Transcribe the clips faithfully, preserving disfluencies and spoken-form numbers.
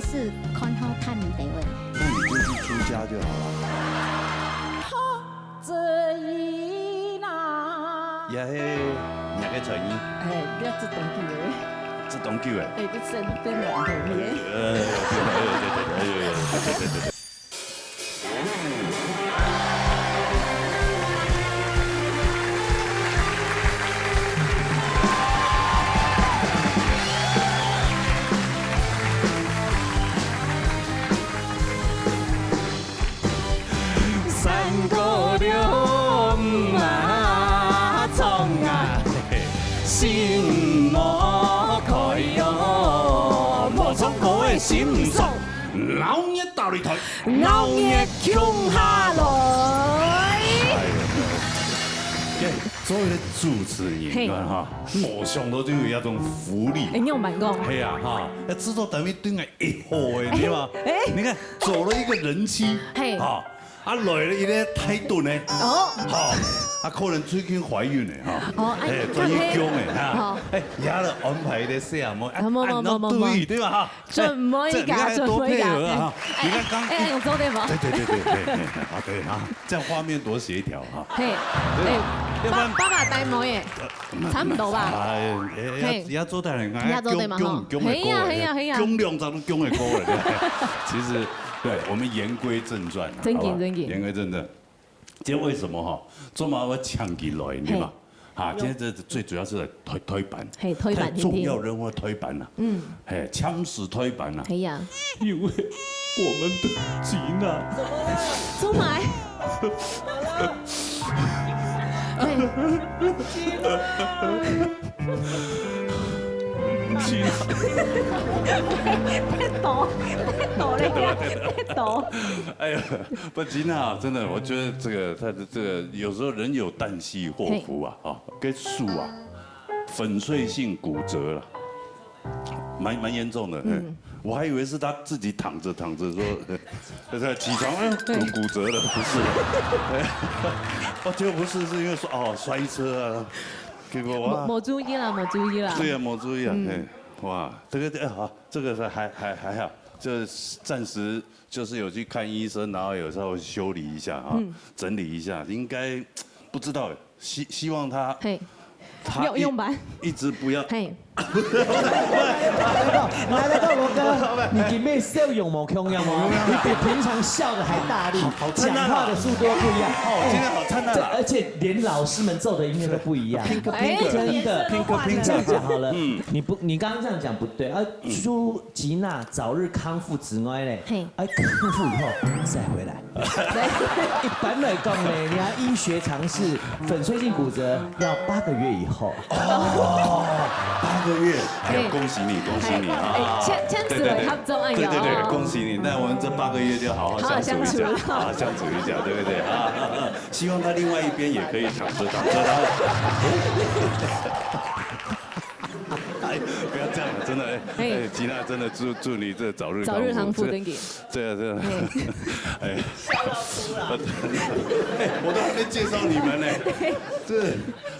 是看好探明地位。那你就去出家就好了。这一那。也嘿，你个传音。哎，不要自动地位。自动地位。哎，不是，不要乱地位。呃，对对对对对对对对对对。 三姑六妈唱啊，心莫开哦，莫唱歌的心爽。闹热道理台，闹热共下来。哎呀，对，作为主持人，嘿。你看哈，没想到就有一种福利。哎，你有蛮讲。嘿呀哈，哎，制作单位对我一好哎，对吧？哎。你看，走了一个人妻，嘿。哈， 啊，來了一个泰顿呢。哦。好，啊，可能最近懷孕了哈。哦，哎，哎，最近囧了哈。好。哎，也來安排一个細阿妹，啊，啊，無，無，啊，無，無，無。對，對吧哈？準備一下，哎，這，你看多配合啊哈。準備一下。哎，你看剛，哎，哎，有做對無？對，對，對，對，嘿，嘿，嘿，啊，對哈，這樣畫面多協調哈。嘿，對吧？哎，要不然爸，爸爸帶妹耶，呃，差不多吧？哎，哎，嘿。也，也做得來，哎，也做得嘛，囧，哈。囧，囧的歌，嘿呀，嘿呀，嘿呀。囧兩隻都囧的歌了，對。其實 对，我们言归正传啊，正经，好吧？正经。言归正传。今天为什么哈，做么要抢起来，对吧？嘿。啊，今天这最主要是来推，推板，嘿，推板看重要人物推板啊。听听。嗯。嘿，抢死推板啊。哎呀。因为我们的吉娜，做么？对。 太多，太多了呀，太多。哎呀，不，吉娜啊，真的，我觉得这个，她的这个，有时候人有旦夕祸福啊，啊，跟树啊，粉碎性骨折了，蛮，蛮严重的。嗯。我还以为是她自己躺着，躺着说，她起床，哎，骨，骨折了，不是。哦，结果不是，是因为说，哦，摔车啊， 结果哇，没，没注意啦，没注意啦。对呀，没注意啊，嗯。嘿，哇，这个，哎，好，这个是还，还，还好，这暂时就是有去看医生，然后有稍微修理一下啊，嗯。整理一下，应该不知道，希，希望他，嘿，他一，要用吧？一直不要，嘿。 来来到罗哥，你今天笑容无共样哦，你比平常笑的还大力，好，好灿烂啊。讲话的速度不一样。哦，今天好灿烂啊。对，而且连老师们奏的音乐都不一样。拼个拼个。哎，真的，拼个拼个。这样讲好了，嗯。你不，你刚刚这样讲不对啊，祝吉娜早日康复之外嘞，嘿。哎，康复以后再回来。 一般来讲呢，人家医学常识，粉碎性骨折要八个月以后。哦，八个月，哎呀，对。恭喜你，恭喜你啊！哎，签，签字为合作，哎呀，对，对，对，对，哦。恭喜你。那我们这八个月就好好相处一下，好好相处。好好相处一下，对不对啊？希望他另外一边也可以躺着，躺着，然后 哎，不要这样了，真的，哎，嘿。哎，吉娜，真的祝，祝你这早日康复，早日康复，这，真的。这个，这个，嘿。哎，笑到哭了。哎，我都还没介绍你们呢。这，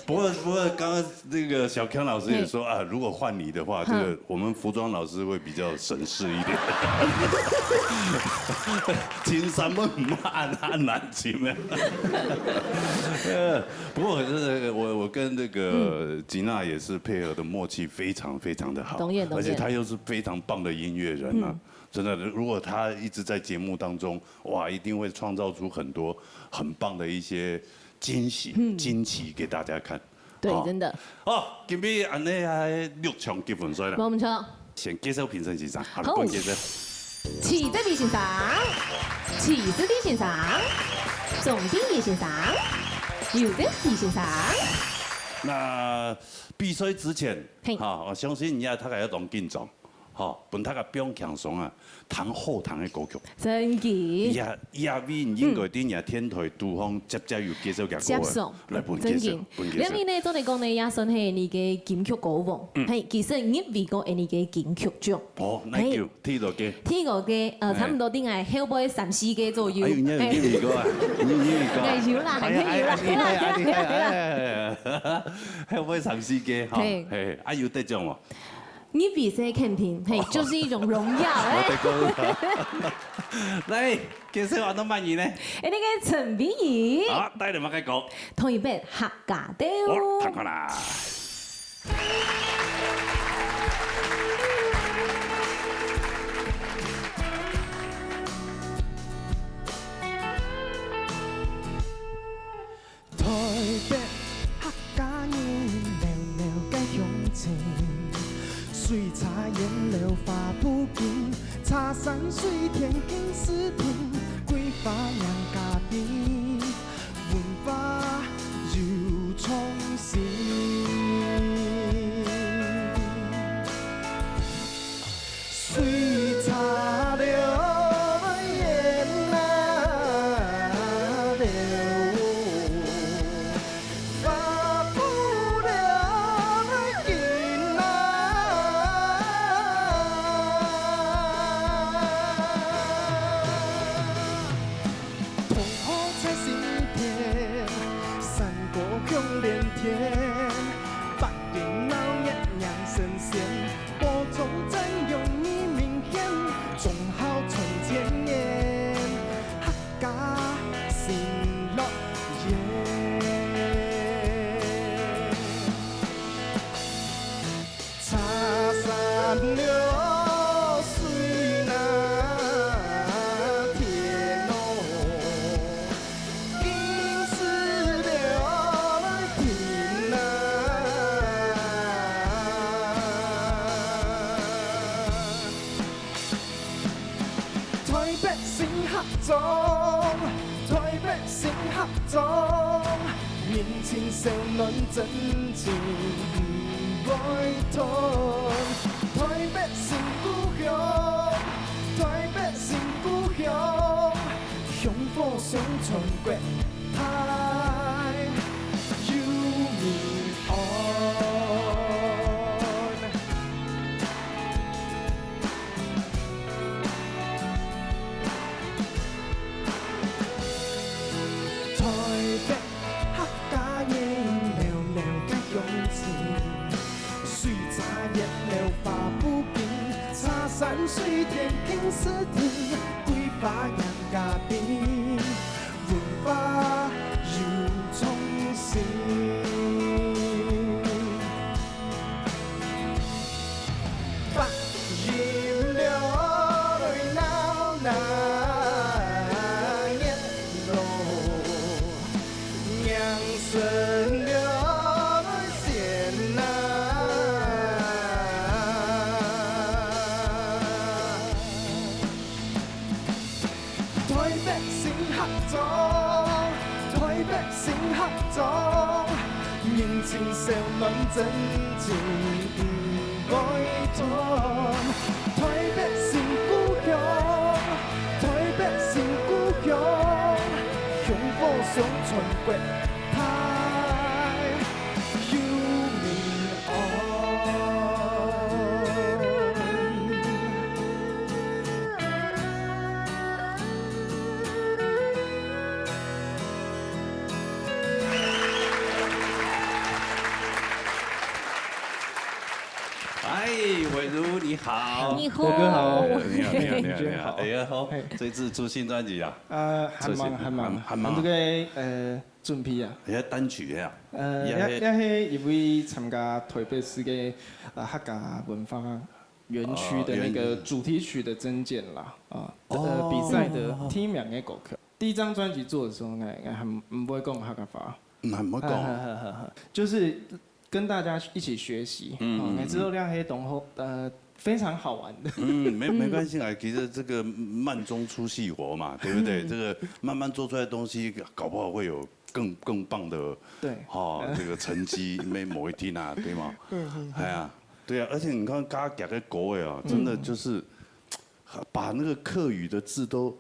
不过，不过，刚刚那个小康老师也说，嘿。啊，如果换你的话，这个，嗯。我们服装老师会比较省事一点。请什么慢，慢，慢，请问。呃， 不过我是，我，我跟那个嗯。吉娜也是配合的默契非常非常的好，当然，当然。而且她又是非常棒的音乐人啊。嗯。真的，如果她一直在节目当中，哇，一定会创造出很多很棒的一些惊喜、嗯。惊奇给大家看。对，哦。真的。哦，今天安尼还六场结婚赛了。没错。 先介绍评审先生，好，好。你帮我介绍。徐德伟先生、徐思丽先生、钟鼎一先生、刘德喜先生。那比赛之前，嘿。哈，我相信你也大概要当紧张，哈，分大家放轻松啊，听好听的歌曲。真的。也，也为你应该在你的天台厨房接接有介绍个歌啊，接受。来分介绍，真的。分介绍。两位呢，做得讲呢，也算系你个金曲歌王。嗯。嘿，其实入围过你个金曲奖。哦，那就 嘿。第二个。第二个，呃，嘿。差不多顶个后背三四个左右。哎呦，你有入围过啊？你，你入围过啊？哎，有啦，哎呀，还可以啦，哎呀，哎呀，哎呀，哎呀，哎呀，哎呀，后背三四个，哈，嘿。嘿，啊，有得奖无？你比賽肯定，嘿，就是一種榮耀，哎。我得講，來，介紹下都滿意呢。哎，那個陳慧儀，好，帶你們開講。同一班客家調。哦，太好啦。台北客家人，裊裊个鄉親，水茶菸樓花布景，茶山水田敬字亭，桂花娘家兵，文化又創新。 水茶菸啊菸，花布菸啊菸啊。桐花在心田，山歌響連天，八音鬧熱迎神仙。 播種讚揚義民獻，忠孝傳千年，客家新樂園。茶山綠水那田哦， 金絲鳥來停啊。台北新客庄，台北新客庄，人情小暖真情毋會斷。台北新故鄉，台北新故鄉， 香火相傳國泰又民安。台北 客家人，裊裊个鄉親，水茶菸樓花布景，茶山水田敬字亭，桂花娘家兵，文化又創新。 八音鳥來鬧鬧熱鬧，迎神鳥來閃啊。台北新客庄，台北新客庄，人情小暖真情毋會斷。台北新故鄉，台北新故鄉，香火相傳國泰又民安。 哎，慧如你好。你好。博哥好。哎，你好，你好，你好，你好。你好。哎呀，好，嘿。这次出新专辑啊？呃，还蛮，出新，还蛮，还，还蛮。这个，呃，准备啊。哎呀，单曲呀。呃，也，也，也是因为参加台北市个，呃，客家文化园区的那个哦，园，主题曲的征件啦，啊，哦。呃，比赛的提名的歌曲。第一张专辑做的时候，我，我还毋会讲客家话。嗯，还毋会讲。哈哈哈哈哈。就是跟大家一起学习，嗯，哦，嗯，每次都亮黑懂后，呃，非常好玩的。嗯，没，没关系啦，其实这个慢中出细活嘛，对不对？嗯。这个慢慢做出来的东西，搞不好会有更，更棒的，对。哦，这个成绩，没某一天啊，对吗？嗯，嗯，嗯。哎呀，对啊，而且你看，刚刚讲个歌哎啊，嗯。真的就是把那个客语的字都，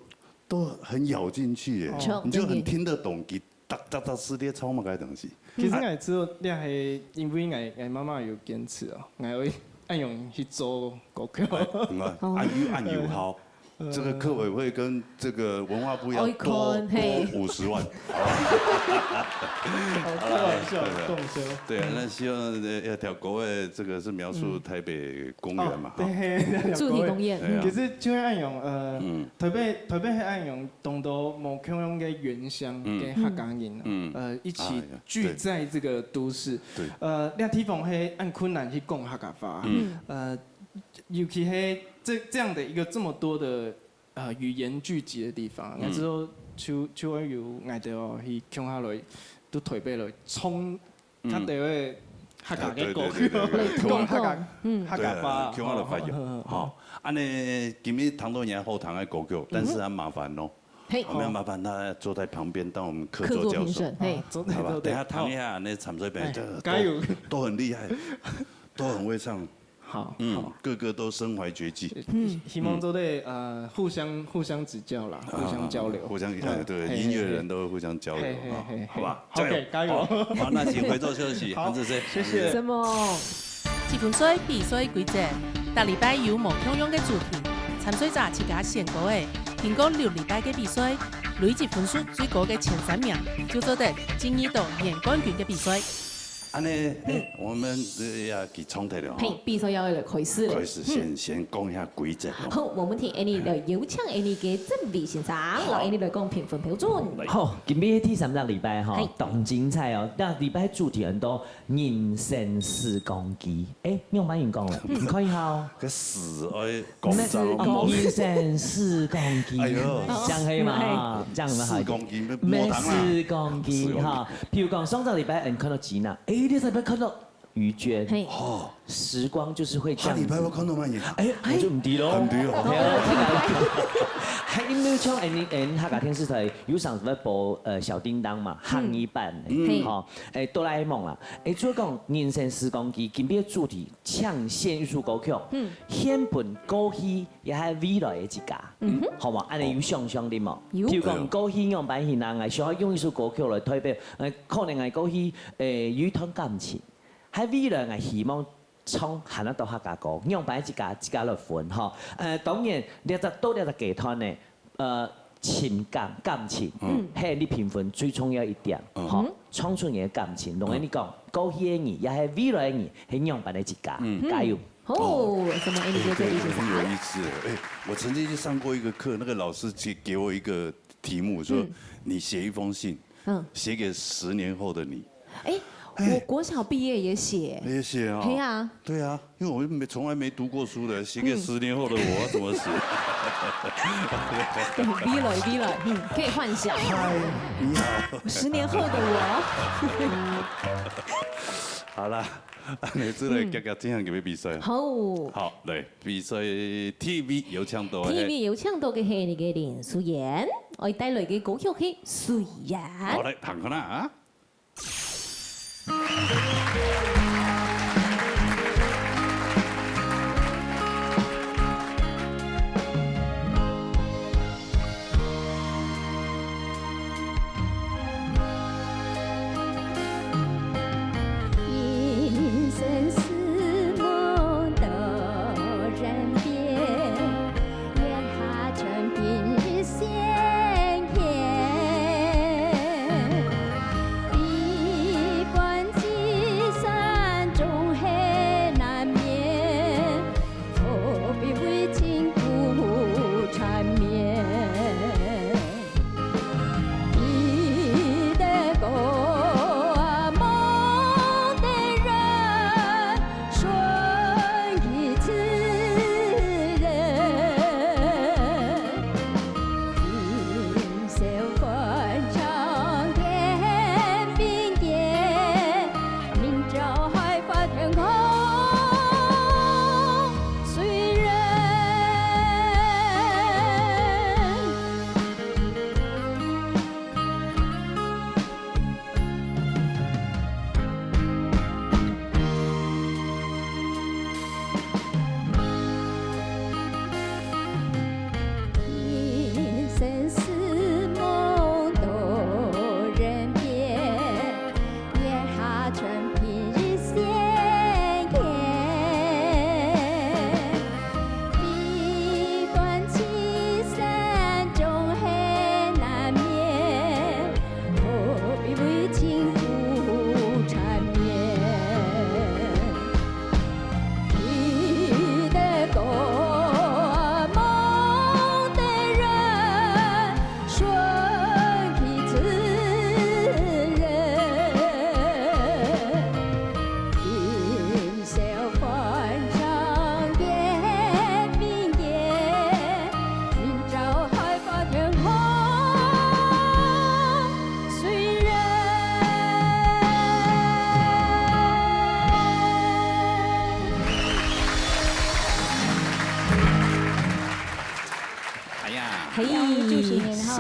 都很咬进去耶，就，你就很听得懂，真的。 逐，逐，逐字咧唱麼个東西。其实𠊎知道，這係因為𠊎，𠊎媽媽有堅持哦，𠊎會恁樣去做功課。哎，你看，哦。恁有，恁有效。這個客委會跟這個文化部要多，愛看，嘿。多五十萬。好，開玩笑，講笑。對啊，那希望呃，那條歌的這個是描述台北公園嘛，哈。對，嘿，主題公園，對啊其實就係恁樣，呃，嗯台北台北係恁樣，當多無共樣个原鄉嗯个客家人啊，嗯呃，一起哎呀聚在這個都市，對呃，這地方係恁困難去講客家話，嗯呃，尤其係這這樣的一個這麼多的呃語言聚集的地方，嗯該之後就就會有𠊎兜哦去共下來，都台北來唱嗯較多个客家个歌曲，對對對對對講客家嗯客家話，對，共下來發言。哦好，恁呢今日聽到人家好聽个歌曲，但是很麻煩哦。嘿，我們要麻煩他坐在旁邊，當我們客座教授。客座評審，嘿，做得好吧，做得，等一下唐雅那參賽朋友，哎都加油都都很厲害，好，嗯好，，各個都身懷絕技。希希望做得呃互相互相指教啦，互相交流，互相嗯对嘿音乐人都会互相交流嘿嘿嘿嘿啊，好吧？好，OK，加油好，好，那請回座休息，好韩志生，謝謝什麼？積分賽比賽規則，逐禮拜有無共樣个主題，參賽者自家選歌个，經過六禮拜个比賽，累積分數最高个前三名就做得進入到年冠軍个比賽。安尼，哎，我们呃要给重台了哈。嘿，比賽要來開始了。開始先先講一下規則哦。好，我們請Annie來邀請Annie个鄭偉先生，好來Annie來講評分標準。好，今日第三隻禮拜哈嘿，當精彩哦！這禮拜主題很多人生時光機，哎，仰般形講咧？你看一下哦。个時愛講章哦，人生時光機，哎喲這樣可以嗎？啊，這樣有沒有好一點？時光機，人無糖啊。生時光機哈，譬如講上隻禮拜你看到吉娜，哎，這隻禮拜看到于娟，嘿，哦，時光就是會這樣子下禮拜。我看到乜嘢？哎，我就毋知咯。毋知哦。嘿啊，還因為像N N客家電視台有常時會播呃小叮噹嘛，客語版的，嗯吼，哎，哆啦A夢啦，哎，主要講人生時光機，今日主題搶選一首歌曲，嗯，獻分過去也係未來的自家，嗯，好嘛？安尼有想像力無？有譬如講過去仰般形啊，想要用一首歌曲來代表，呃，可能𠊎過去，誒，有一段感情。 還未來𠊎希望唱還較多客家歌，仰般自家自家來分吼。呃，當然，這隻到這隻階段呢，呃，情感感情，嗯，係你評分最重要一點，吼，唱出你的感情，同你講，過去的你，也係未來的你，係仰般的自家，加油！哦，什麼？哎，你覺得這意思很有啥？意思哎。哎，我曾經去上過一個課，那個老師給給我一個題目，說你寫一封信，嗯，寫給十年後的你。哎，我國小畢業也寫，也寫啊。嘿啊，對啊，因為我沒從來沒讀過書的，寫給十年後的我，我怎麼寫？對，未來未來，嗯，可以幻想。嗨，你好。十年後的我，好啦，你這個剛剛這樣準備比賽。好。好，來，比賽第一名有請到的。第一名有請到个係你个林淑妍，愛帶來个歌曲係《雖然》。好，來，聽看啊。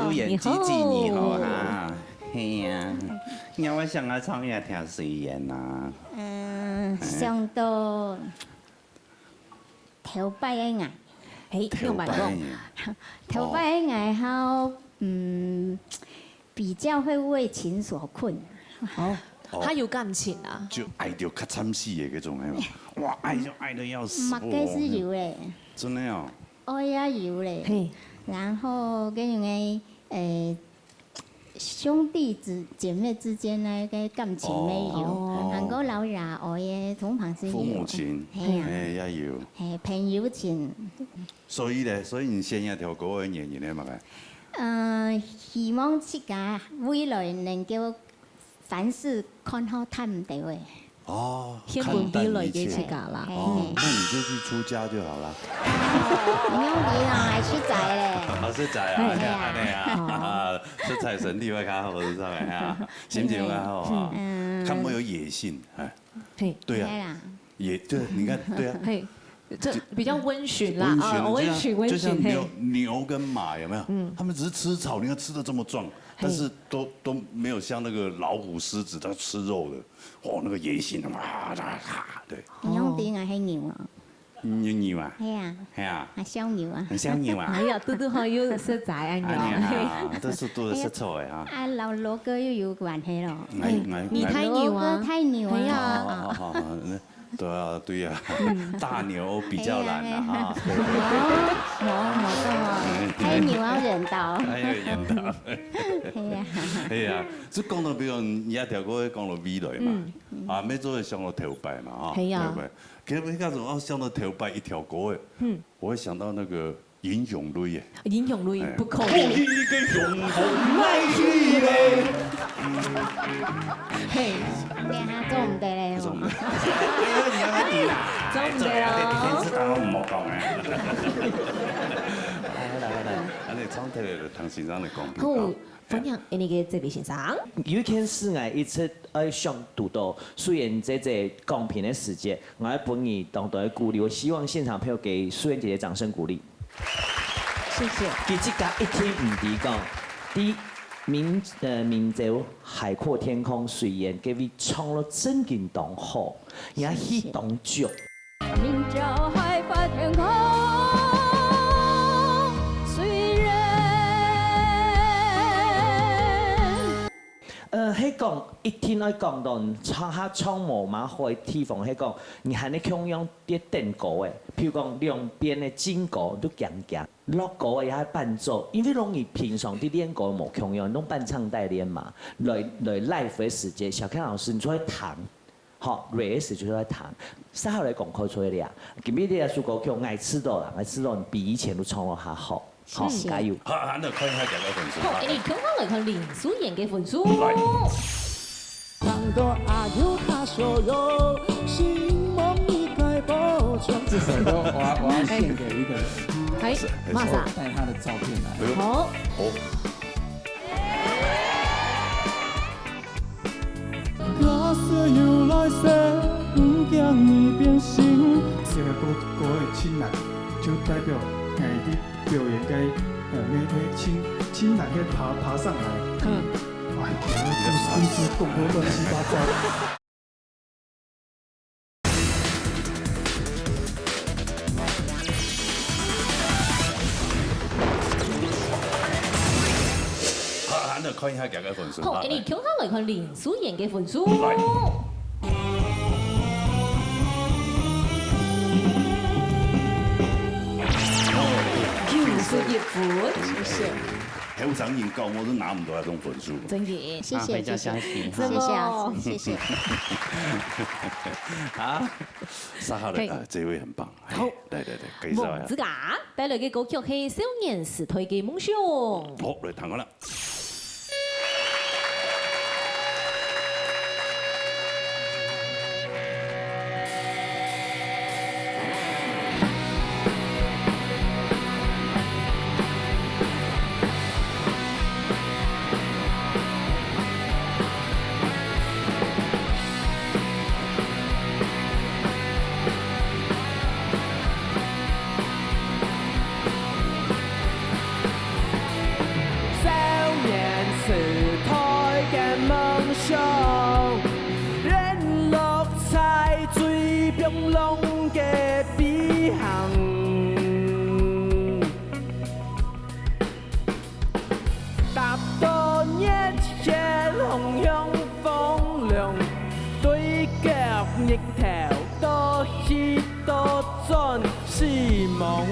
有緣聚聚你吼，你好。哈，嘿呀，你有想要唱一條誰演啊？嗯，哎。想到頭擺个𠊎。哎，頭擺个。用慢講。頭擺个𠊎好，嗯，比較會為情所困。哦，哦。他有感情啊。就愛到較慘死的那種，哎嘛。哇，愛就愛得要死不活。嘛，該是有咧。真的哦。愛也有咧。嘿。然後，跟人个，呃，兄弟姊，姊妹之間呢，个感情也有。哦。還過老爺哀个同伴是有。父母情，嘿啊。哎，也有。嘿，朋友情。所以呢，所以你選這條歌个原因係麼个？呃，希望自家未來能夠凡事看好淡定个。哦，先穩定了一个自家啦。看淡一切。哦，那你就去出家就好了。毋用你啦，還出家咧。啊，出家啊，嘿。哎呀，哎呀，哦。出家身體會較好，是不是啊？心情會較好啊。嗯。較無有野心，哎。嘿。對啊。嘿啦。也，對，你看，對啊。嘿，這比較溫馴啦，溫馴，啊，溫馴，溫馴，就像，就像牛，嘿。牛跟馬有沒有？嗯。他們只是吃草，你看吃得這麼壯，嘿。但是都，都沒有像那個老虎、獅子，它吃肉的。 哦，那個野性，哇，啊，啊，對。你用tiếng Anh係牛啊？牛，牛啊？係啊。係啊。啊，小牛啊。小牛啊？哎呀，嘟嘟好，又實在啊，牛。哎呀，這是都是實在的哈。啊，老，老哥又有關係咯。哎，哎，你太牛啊。老哥太牛啊。哎呀。哦，哦，哦，哦，那，對啊，對啊，大牛比較懶啊，哎呀，哈。對，對，對，對。哦，我懂哦，太牛要忍到。哎呀，忍到。哎呀。哎呀，這講到，比如你這條歌講到未來嘛，嗯。 啊，每做會想到頭擺嘛，哈，係啊。頭擺。其實一開始我想到頭擺一條歌誒，嗯。我會想到那個《英雄淚》誒。《英雄淚》，哎。不可以。過去个雄風來去咧。嘿。你看做毋得咧，做毋得。哎呀，你愛知啦。做毋得哦。哎，做毋得，電視當中毋好講誒。來，來，來，來，恁樣唱起來就聽先生來講。好。 歡迎𠊎等个這位先生。有一件事𠊎一直愛想堵到素燕姐姐講評个時節，𠊎愛分你當多个鼓勵。我希望現場朋友給素燕姐姐掌聲鼓勵。謝謝。佢自家一定毋知講，在明，呃，明朝海闊天空，雖然該位唱了真經當好，也去當足。 明朝海闊天空，雖然。呃，係講一定愛講到唱下唱無麼好个地方，係講你還係共樣在等歌誒，譬如講兩邊个進歌都驚驚，落歌个也係伴奏，因為攏你平常在練歌無共樣，攏伴唱帶練嘛，來，來live个時節，小康老師你就會彈。 好，raise就係彈。接下來講開出來了啊。今日這首歌曲，𠊎知道啦，𠊎知道你比以前都唱了較好。好，謝謝。加油。好，恁樣看一下大家分數。好，哈。𠊎等共下來看林素燕个分數。來。唱到阿友他說喲，希望你該保重。這首歌我要，我要獻給一個人。哎，是，沒錯。麼儕？帶他的照片來。哎呦。好。好。 假使有來世，毋驚你變心。這個歌，歌會盡難，就代表𠊎的表演該，呃，該，該盡，盡難个爬，爬上來。嗯。哎，故事，故事講到亂七八糟。 好，恁樣看一下佢个分數。好，哈，𠊎等共下來看林素燕个分數。來。九十一分。謝謝。後生人講，𠊎都拿毋到這種分數。真个。謝謝，啊，非常謝謝。謝謝。真个哦。謝謝，謝謝。啊，接下來，嘿。啊，這位很棒。好。來，來，來，介紹一下。夢之家。 帶來个歌曲係《少年時代个夢想》。好，來聽看啦。浪个飛行，踏到熱血紅紅火亮，對角日頭到去倒轉死亡。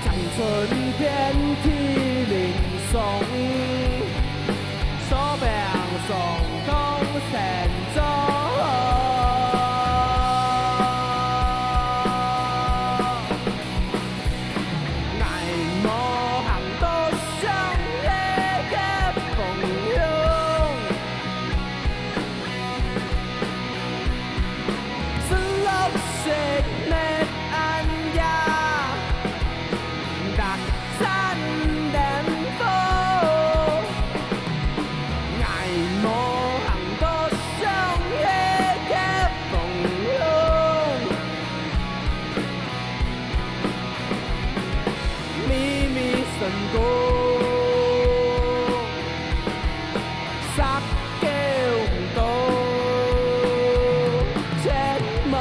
青春遍體鱗傷，手柄上光線做。𠊎無行到想愛个方向。 失落失滅暗夜，逐盞燈火。𠊎無行到想愛个方向。 迷迷神光，煞狗到絕望。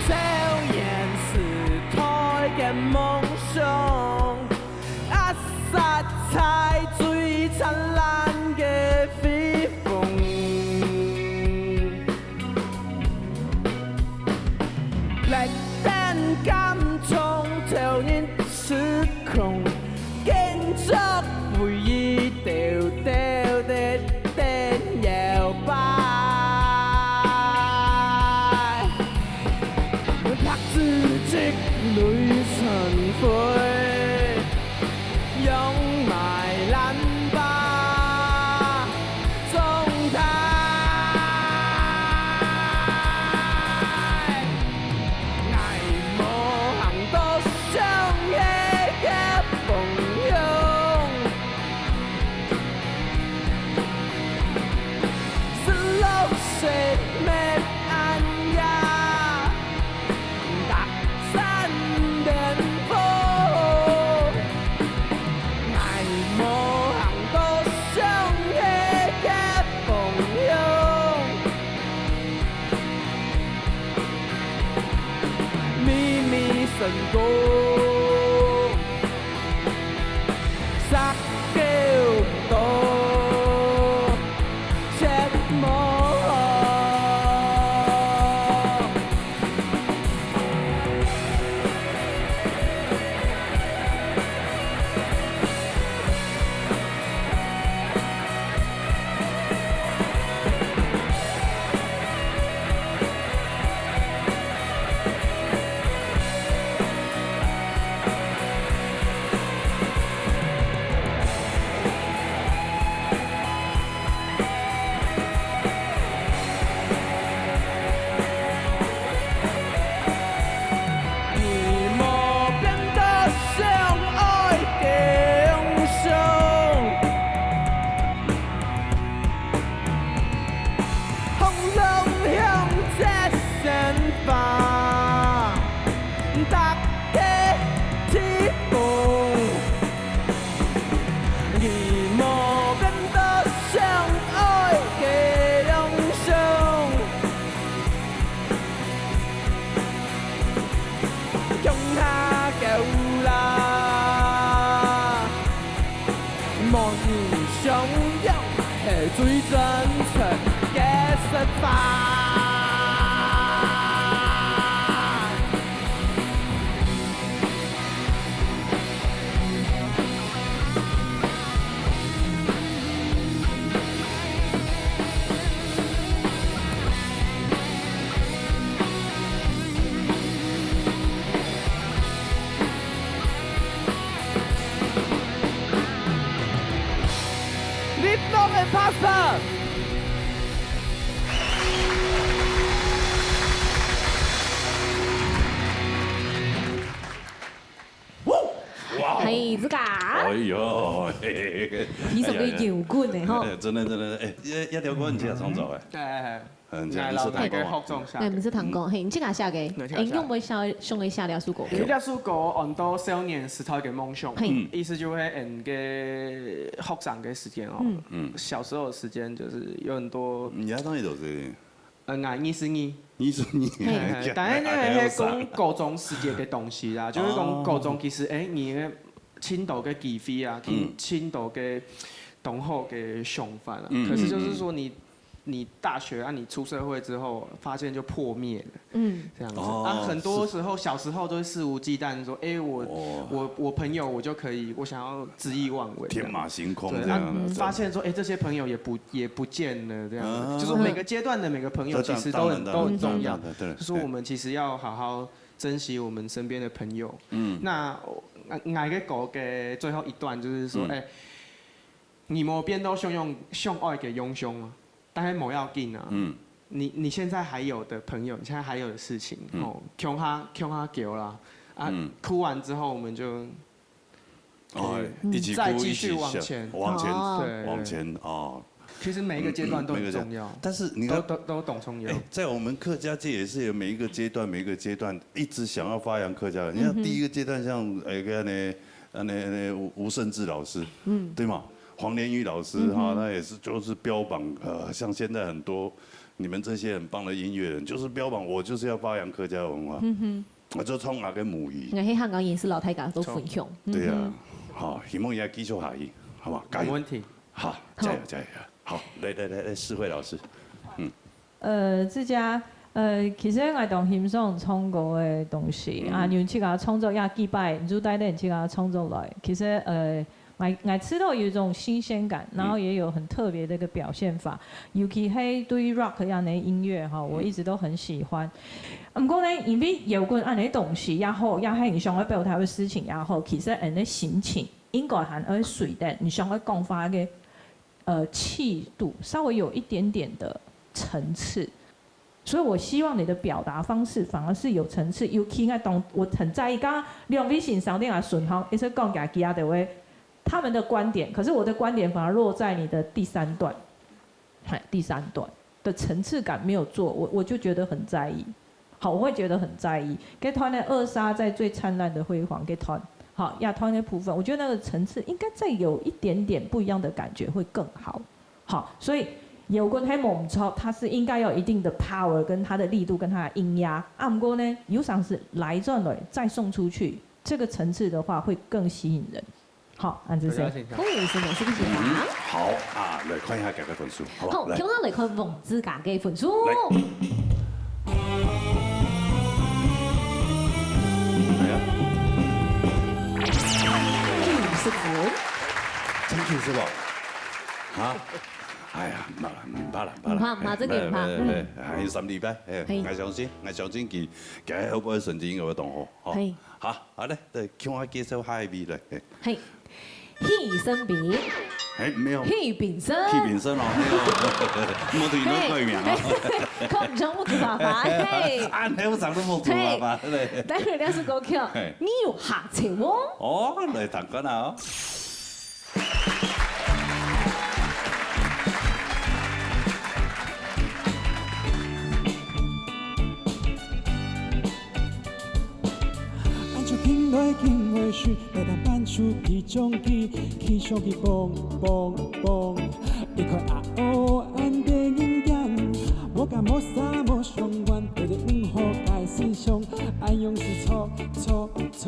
少年時代个夢想，壓殺在最燦爛个輝風。 綠燈金鐘，透入時空，建築回憶兜兜仔在搖擺。白紙積累塵灰， 掩埋瀾壩長大。𠊎無行到想愛个方向，失落失滅暗夜。 逐盞燈火，𠊎無行到想愛个方向。迷迷神光， 煞狗到絕望。 你無變到想愛个樣相。 風浪向這鮮花，逐个地方，你無變到想愛个樣相。 共下狗啦，無人相讓，係最真實个說法。 你當个拍手！自家。哎呦，嘿嘿嘿，你是个摇滚的吼。哎呀，真的真的，哎，一一条歌你自家创作的？哎哎哎，嗯，这样你是弹过吗？哎，毋是弹过，嘿，你自家写个，哎，你用不会写，想个写了首歌？其实这首歌很多少年时代的梦想，嘿，意思就会嗯个学生的时间哦，嗯，小时候的时间就是有很多，你那当然就是，呃，俺二十二，二十二，嘿，但是那个是讲高中时节的东西啦，就是讲高中其实哎，你的青岛个机会啊，青青岛个同学个想法啊，可是就是说你。你大学啊，你出社会之后，发现就破灭了，嗯，这样子啊，很多时候小时候都会肆无忌惮说，哎，我我我朋友我就可以，我想要恣意妄为，天马行空这样的，发现说，哎，这些朋友也不也不见了，这样子，就是每个阶段的每个朋友其实都很都很重要，就是我们其实要好好珍惜我们身边的朋友。嗯，那我我个歌的最后一段就是说，哎。 你無變到想用想愛个樣相啊，但係無要緊啊。嗯，你你現在還有的朋友，你現在還有的事情，哦，共下共下噭啦，啊，哭完之後我們就，哦，一起哭，再繼續往前，往前，對，往前哦。其實每一個階段都很重要，但是你看，都都都當重要。在我們客家界也是有每一個階段，每一個階段一直想要發揚客家文。你看第一個階段像，哎，跟那那那吳吳盛智老師，嗯，對嗎？ 黃連煜老師哈，他也是就是標榜，呃，像現在很多你們這些很棒的音樂人，就是標榜我就是要發揚客家文化，我就創那個母語。𠊎係客家人，係摎大家都分享。對呀，好，希望也繼續下去，好不好？加油！沒問題。好，加油加油！好，來來來來，世慧老師，嗯。 呃，自家，呃，其實𠊎當欣賞唱歌个東西，啊，你自家創作也幾擺，你就帶等自家創作來。其實，呃，𠊎𠊎知道有一種新鮮感，然後也有很特別的一個表現法，尤其係對於rock這樣的音樂哈，我一直都很喜歡。毋過呢，因為搖滾恁樣个東西也好，也係你想要表達个事情也好，其實恁樣个心情應該還愛隨等你想要講話个 呃，氣度稍微有一點點的層次。所以我希望你的表達方式反而是有層次。尤其𠊎當，我很在意，剛剛兩位先生在該順風，一直講佢个，他們的觀點，可是我的觀點反而落在你的第三段，嘿，第三段的層次感沒有做，我我就覺得很在意。 好，我會覺得很在意。該團个二沙在最燦爛的輝煌，該團，好，亞團的部分，我覺得那個層次應該再有一點點不一樣的感覺會更好。好，所以搖滾係無毋著，它是應該有一定的power，跟它的力度，跟它的音壓。啊，毋過呢，有常是來轉來再送出去，這個層次的話會更吸引人。 好，恁仔細。好，先生，是不是啊？好啊，來看一下佢个分數，好不好？好，來，共下來看黃子嘉个分數。來。哎呀，九十分。真九十分？啊？哎呀，毋怕啦，毋怕啦，毋怕啦。毋怕，毋怕，這個毋怕。來，來，來，還有三禮拜，哎，嘿。𠊎相信，𠊎相信佢，佢後背成績應該會當好，吼。嘿。好，好咧，來，共下介紹下一位來，嘿。嘿。 許勝斌。哎，沒有。許炳生。許炳生哦，沒有。沒有對你改名哦。嘿，看毋上目珠花花，嘿。啊，你有長得目珠花花，對。但是這首歌曲，嘿。你有下手哦。哦，來聽看啊哦。 恁樣緊來緊會去，來當伴手起重機，起重機嘣嘣嘣。一開啊哦，恁得人驚，無甲無啥無相關，對對毋好解釋上，恁樣是錯錯錯。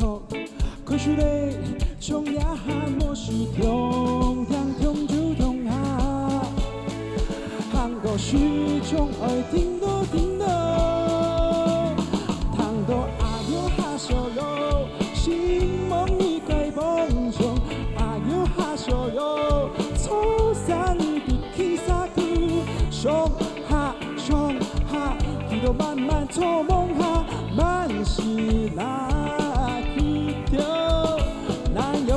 開始咧，唱呀哈，無事，聽聽聽就聽下。行過市場愛停落停落，聽到阿嬈哈笑喲，承蒙你个幫助，阿嬈哈笑喲，初三你的披薩去，上下 上下，佢都慢慢做夢下，慢些來去跳，難喲。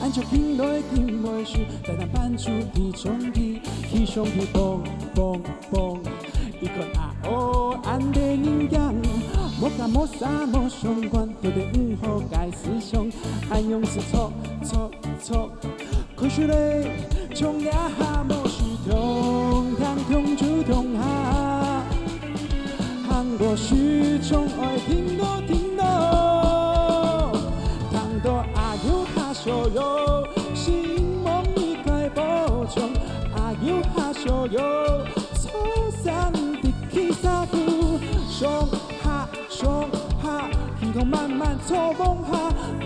恁樣緊來緊會去，帶等伴手起重機，起重機嘣蹦蹦，一看啊哦，恁得人驚，無甲無啥無相關，特別毋好解釋上，恁樣是錯錯錯。可是咧，從這下無事，通聽通就通下，行過時總愛停落停落，聽到阿友哈小友，希望你解補充，阿友哈小友。 坐上的披薩褲，上下上下，系統慢慢坐往下，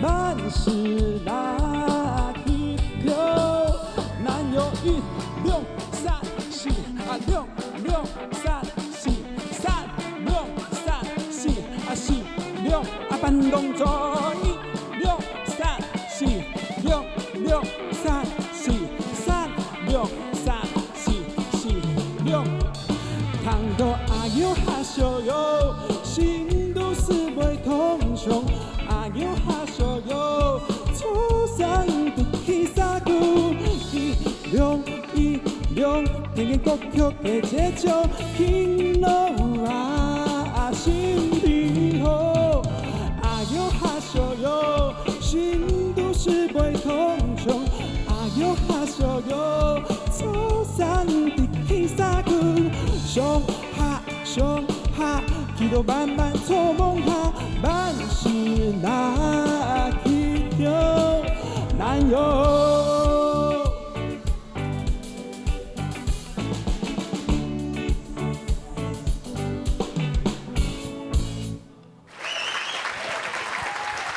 慢時那起跳。男友一兩三四啊，兩兩三四，三兩三四啊，四兩啊，辦公桌一兩三四，兩两三四，三两三四。 四六。听到阿友哈小友，心肚是會痛痛。阿友哈小友，坐上的披薩褲，一兩一兩，聽見歌曲个節奏，緊落啊，心情好。阿友哈小友，心肚是會痛痛。 阿友哈小友，坐上的披薩褲，上下上下，起頭慢慢坐往下，慢時那起跳，男友。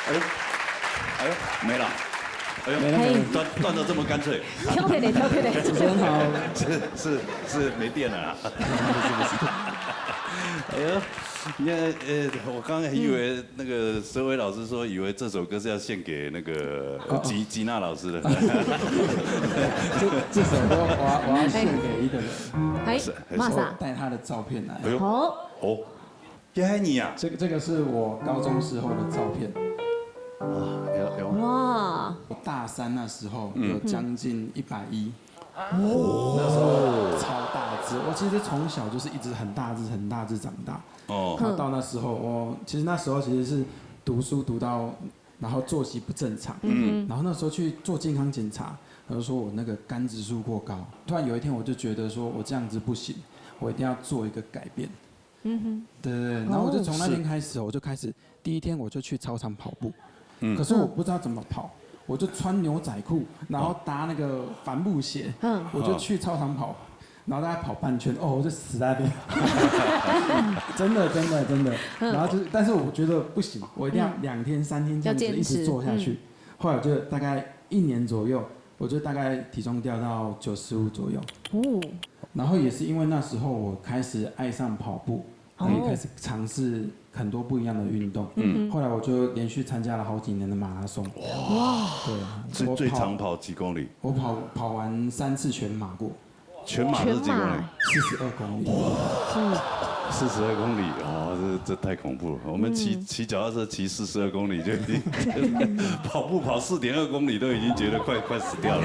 哎呦，哎呦，没了。哎呦，没了，没了。断，断得这么干脆。跳起来，跳起来。主持人好。是，是，是没电了啊。哎呦，你看，呃，我刚才还以为那个佘维老师说，以为这首歌是要献给那个，呃，哦，哦。吉，吉娜老师的。这，这首歌我要，我要献给一个人。哎，是，是。马上。带他的照片来。哎呦。好。哦。 这还你啊？这个，这个是我高中时候的照片。啊，有，有。哇。我大三那时候有将近一百一。哦。那时候超大只，我其实从小就是一直很大只、很大只长大。哦。然后到那时候，我，其实那时候其实是读书读到，然后作息不正常。嗯。然后那时候去做健康检查，他就说我那个肝指数过高。突然有一天我就觉得说我这样子不行，我一定要做一个改变。 嗯哼。对，对，对，然后我就从那天开始，哦。是。我就开始，第一天我就去操场跑步。嗯。可是我不知道怎么跑，我就穿牛仔裤，然后搭那个帆布鞋，嗯。我就去操场跑，然后大概跑半圈，哦，我就死在那边。真的，真的，真的。嗯。然后就是，但是我觉得不行，我一定要两天、三天这样子一直做下去。要坚持，嗯。后来我就大概一年左右，我就大概体重掉到九十五左右。哦。 然后也是因为那时候我开始爱上跑步，哦。然后也开始尝试很多不一样的运动。嗯。后来我就连续参加了好几年的马拉松。哇！对啊，最，我跑，最长跑几公里？我跑，跑完三次全马过。全马是几公里？全马。四十二公里。四十二公里，哦，这，这太恐怖了。我们骑，嗯。骑脚踏车骑四十二公里就已经，跑步跑四点二公里都已经觉得快，快死掉了。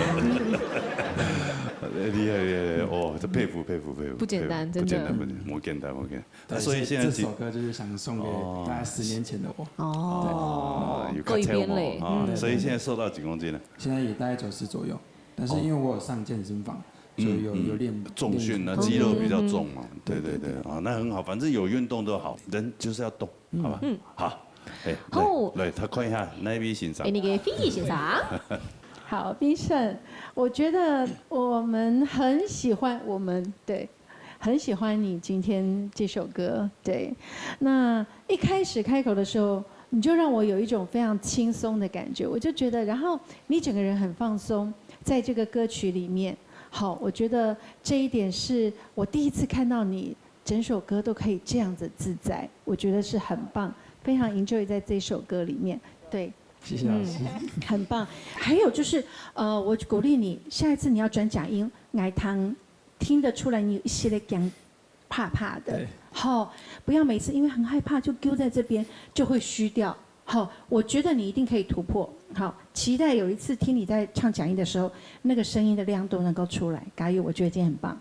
厉害，厉害，厉害，哦，这佩服，佩服，佩服，不简单，佩服，真的。不简单，不简单，不简单。对，啊，所以现在其，这，这首歌就是想送给，哦。大概十年前的我。哦，哦，有够忒猛哦，够一边嘞，啊，嗯。所以现在瘦到几公斤呢？现在也大概九十左右，但是因为我有上健身房，哦。所以有，嗯，嗯。有练，重训啊，练出肌肉比较重嘛，嗯，嗯，嗯。对，对，对，对。啊，那很好，反正有运动都好，人就是要动，嗯。好吧？嗯。好，哎，来，好。来，他看一下那一位先生。哎，那个菲菲先生。好，必胜，我觉得我们很喜欢，我们，对，很喜欢你今天这首歌，对。那一开始开口的时候，你就让我有一种非常轻松的感觉，我就觉得，然后你整个人很放松，在这个歌曲里面，好，我觉得这一点是我第一次看到你整首歌都可以这样子自在，我觉得是很棒，非常 enjoy 在这首歌里面，对。谢谢老师。嗯，很棒。还有就是，呃，我鼓励你，下一次你要转假音，来听，听得出来你有一些的讲怕怕的。对。吼，不要每次因为很害怕就丢在这边，就会虚掉。好，我觉得你一定可以突破。好，期待有一次听你在唱假音的时候，那个声音的亮度能够出来。佳玉，我觉得今天很棒。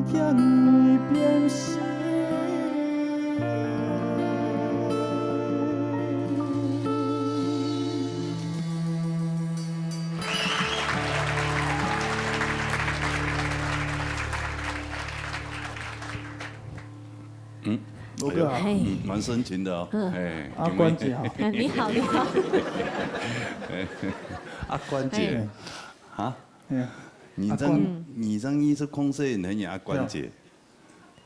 對啊。嘿。嗯，蠻深情的哦。嗯。哎，阿關姐好。哎，你好，你好。阿關姐，嘿。啊？哎呀，你這樣，阿關。你這樣意思講是很阿關姐，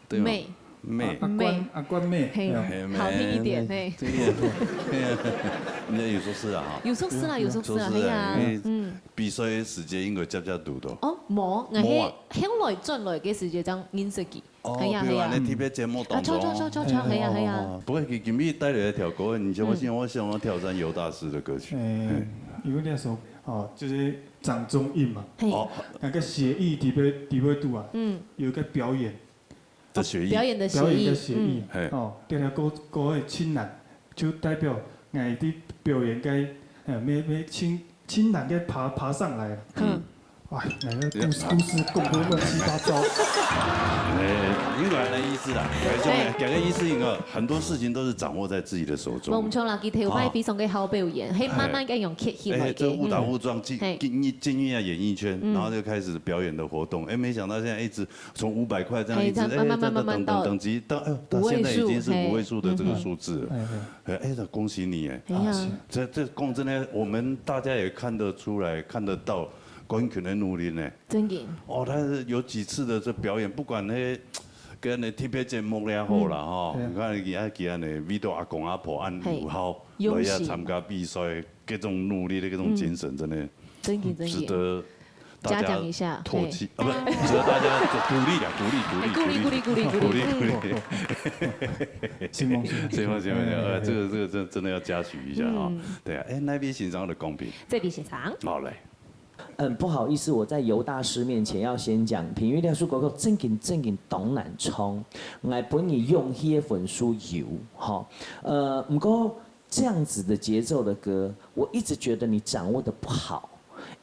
對嗎？妹。妹。阿，阿關，妹。阿關妹，嘿，對啊。嘿，妹，好聽一點，嘿。對呀，對呀。人家有說是啊，哈。有說是啦，有說是啦，有說是啊，嘿呀，因為嗯。比賽的時間應該接接堵堵。哦，無，𠊎無啊。係後來轉來个時間正認識佢。 哦，哎呀，比如講，哎呀。你特別節目當中。啊，著，著，著，著，著，哎呀。係啊，係啊。哦，不過佢今日帶來一條歌，你想，我想，嗯。我想要挑戰尤大師的歌曲。哎，嘿。因為那時候，哦，就是掌中音嘛。嘿。哦。那個血液裡背，裡背肚啊，嗯。有一個表演。的血液。表演的血液。表演的血液，嗯。嘿。哦，這條歌，歌的親人，就代表𠊎的表演該，呃，每，每親，親人該爬，爬上來。嗯。 哎，那個故事，故事講到亂七八糟。哎，應該的意思啦，講个，講个意思應該，很多事情都是掌握在自己的手中。無錯啦，佢頭擺非常个好表演，哦。係慢慢个用刻起來个。哎，這誤打誤撞進，嘿。進入，進入了演藝圈，嗯。然後就開始表演的活動。哎，沒想到現在一直從五百塊這樣一直，嘿，這樣慢慢，哎，慢慢，慢慢到等，等，等級到，哎，到現在已經是五位數，五位數的這個數字了。嗯哼。哎，哎，恭喜你，哎。哎呀。啊，是。這，這講真的，我們大家也看得出來，看得到 關群个努力呢。真个。哦，他是有幾次的這表演，不管那，跟那特別節目也好啦，嗯，吼，對啊。你看佢，佢恁呢，為到阿公阿婆恁有孝，嘿，用心。來遐參加比賽，這種努力的這種精神，嗯。真的，真个，真个。值得大家嘉獎一下，唾棄，嘿。啊，不，值得大家鼓勵啊，鼓勵，鼓勵，哎，鼓勵，鼓勵，鼓勵，鼓勵，鼓勵，鼓勵。嗯。承蒙，承蒙。承蒙，承蒙，承蒙，哎，哎，哎。這個，這個真，真的要嘉許一下哈。嗯。對啊，哎，哪位先生个公平？這位先生。好，來。 嗯，不好意思，我在尤大師面前要先講，評語這首歌曲正經正經當難唱，𠊎分你勇氣个分數有，吼。呃，毋過這樣子的節奏的歌，我一直覺得你掌握得不好，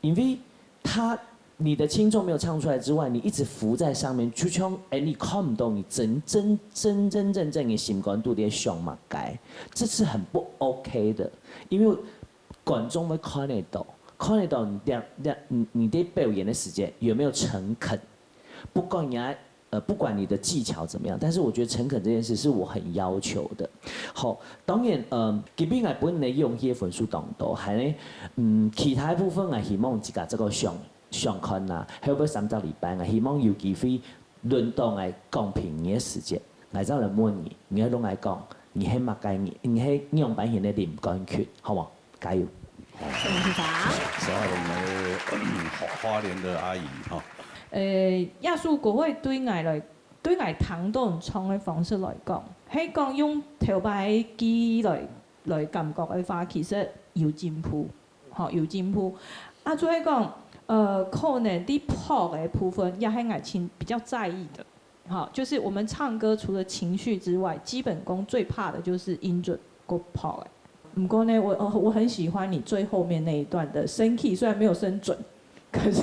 因為他，你的輕重沒有唱出來之外，你一直浮在上面，就像，哎，你看毋到你真，真，真真正正的心肝肚底想麼个，這是很不OK的，因為 觀眾會看得到，看得到你這樣，這樣，你，你在表演的時間有沒有誠懇。不管你愛，呃，不管你的技巧怎麼樣，但是我覺得誠懇這件事是我很要求的。好，當然，嗯，今日𠊎分你个勇氣个分數當多，還呢，嗯，其他部分𠊎希望自家這個想，想看啦，後尾三隻禮拜，𠊎希望有機會 輪到𠊎講評語个時節，𠊎正來問你，你愛同𠊎講，你係麼个人，你係仰般形个林冠群，好無？加油！哦，謝謝。謝謝我們的，嗯，花，花蓮的阿姨哈。呃，這首歌會對𠊎來，對𠊎聽到唱个方式來講，係講用頭擺个記憶來，來感覺个話，其實有進步。 吼，有進步。啊，就係講，呃，可能在拍个部分，也係𠊎盡比較在意的。好，就是我們唱歌除了情緒之外，基本功最怕的就是音準過拍个。毋過呢，我，我，我很喜歡你最後面那一段的升key，雖然沒有升準，可是，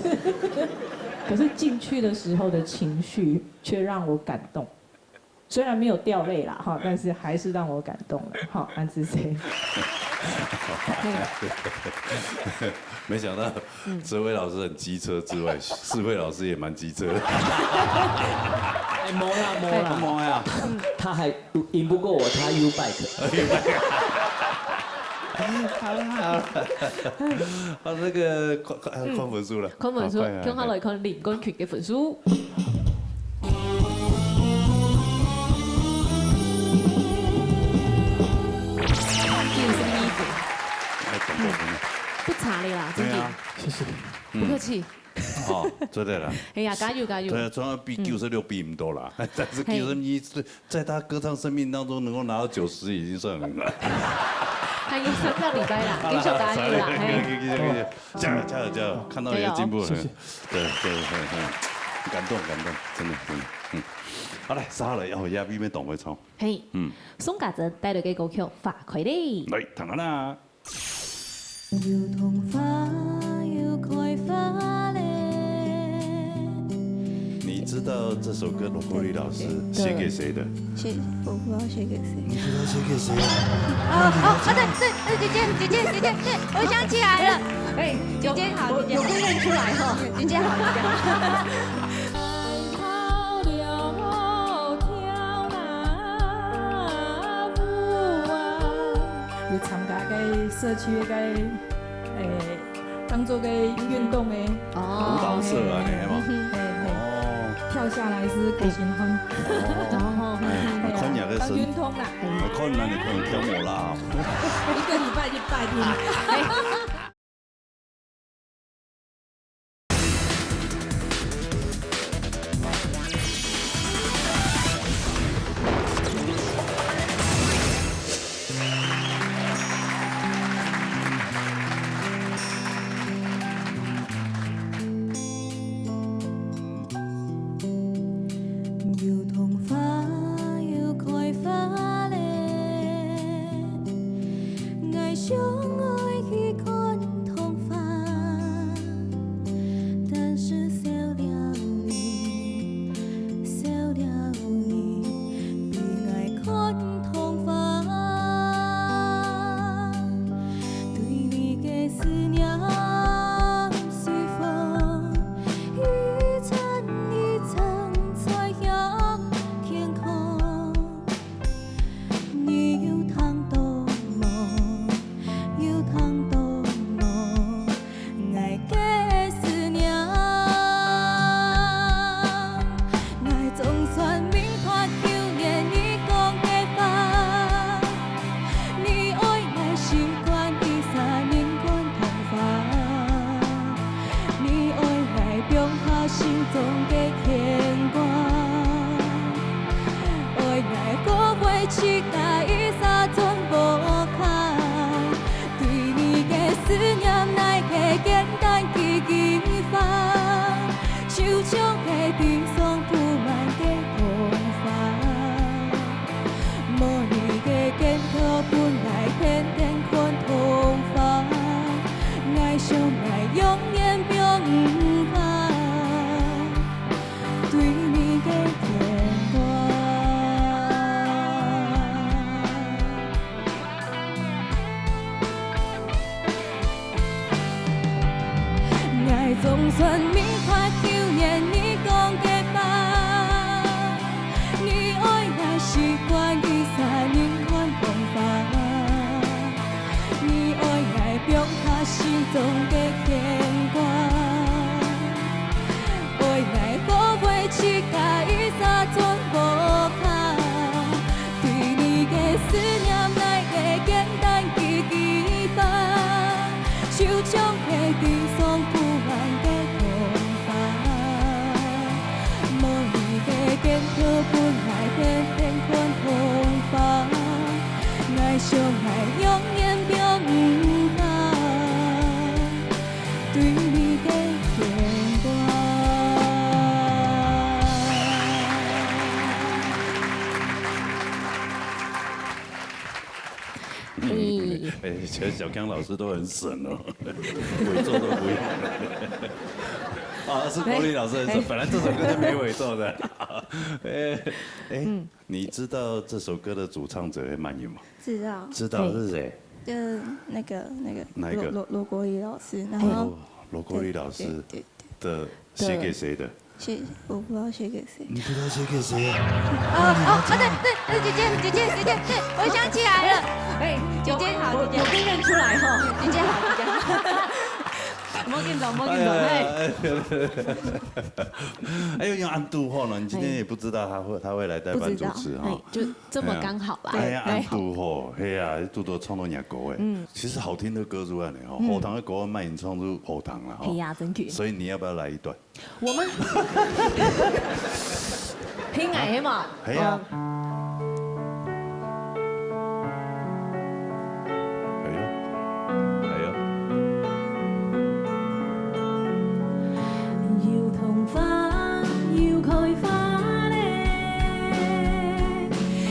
可是進去的時候的情緒卻讓我感動。 雖然沒有掉淚啦，哈，但是還是讓我感動了，哈，安之誰？沒想到，嗯，哲維老師很機車之外，世輝老師也蠻機車。哎，無啦，無啦，無呀，他還贏不過我，他U bike。好了好了，啊，那個看看看分數了，看分數，好快啊共下來看林冠群个分數。 九十二分，哎，懂懂懂。不差了啦，真的，對啊，謝謝。不客氣。好，做得了。哎呀，加油加油！對啊，雖然比九十六比毋多啦，但是九十二在他歌唱生命當中能夠拿到九十已經算很了。還有三個禮拜啦，繼續加油啦，嘿。繼續繼續，加油加油加油！看到你的進步了，加油。謝謝。對對，很很感動感動，真的真的，嗯。好來，接下來要壓逼妹董會唱，嘿，嗯，宋家珍帶來个歌曲《花開了》。來，聽下啦。又桐花又開花了。你知道這首歌羅國立老師寫給誰的？寫我不知道寫給誰。你不知道寫給誰啊？哦哦哦，對對對，姐姐姐姐姐姐，我想起来了。哎，姐姐好，姐姐好。有被认出来哈。姐姐好，姐姐好。好了，跳啦。有參加个社區个，誒，當做个運動个。哦。舞蹈社啊，你係嘛？嘿，嘿。哦。跳下來是開心很。哦。哎，你看人家个身，當運動啦。哎，看人家可能跳舞啦。一個禮拜一百天。有桐花，有開花咧，𠊎想愛去看桐花。 但是少了你，少了你，比𠊎看桐花。對你个思念隨風一陣一陣吹向天空。 你有聽到無？有聽到無？𠊎个思念，𠊎總算明白舊年你講个話。你愛𠊎習慣一儕人看桐花，你愛𠊎放下心中个牽掛。 愛𠊎過會自家一儕轉屋下，對你个思念來个簡單幾句話，就像係地上布滿个桐花。無你个肩頭本來天天看桐花，𠊎想𠊎永遠放毋下。 對你个牽掛。𠊎總算明白舊年你講个話，你愛𠊎習慣一儕人看桐花，你愛𠊎放下心中个牽掛。 愛𠊎過會自家一儕轉屋下，對你个思念來个簡單幾句話，就像係地上布滿个桐花。無你个肩頭本來天天看桐花，𠊎想𠊎永遠放毋下。 對你个牽掛。嗯，哎，其實小剛老師都很省哦，尾奏都不用。啊，是國立老師很省，哎。本來這首歌是沒尾奏的。哎，哎，嗯。你知道這首歌的主唱者係麼人嗎？知道。知道是誰？ 就那個，那個哪一個？羅，羅，羅國立老師，然後哦，羅國立老師對，對，對，對。的，寫給誰的？寫，我不知道寫給誰。你不知道寫給誰啊？哦，哦，啊，對，對，對，姐姐，姐姐，姐姐，對，我想起來了。哎，姐姐好，我，姐姐。我被認出來哈。姐姐好，姐姐好。莫緊張，莫緊張，哎呀，嘿。哎，哎，哎，哎，哎，恁堵好呢，你今天也不知道他會，他會來代班主持哈。不知道，哎，就 這麼剛好啦。哎呀，對。恁堵好，係啊，堵到唱到若高誒。嗯。其實好聽的歌就恁樣吼，嗯。好聽的歌慢慢唱就好聽了吼。係啊，真的。所以你要不要來一段？我們，很矮嘛。係啊。哦。哎喲，哎喲。 有桐花，有開花咧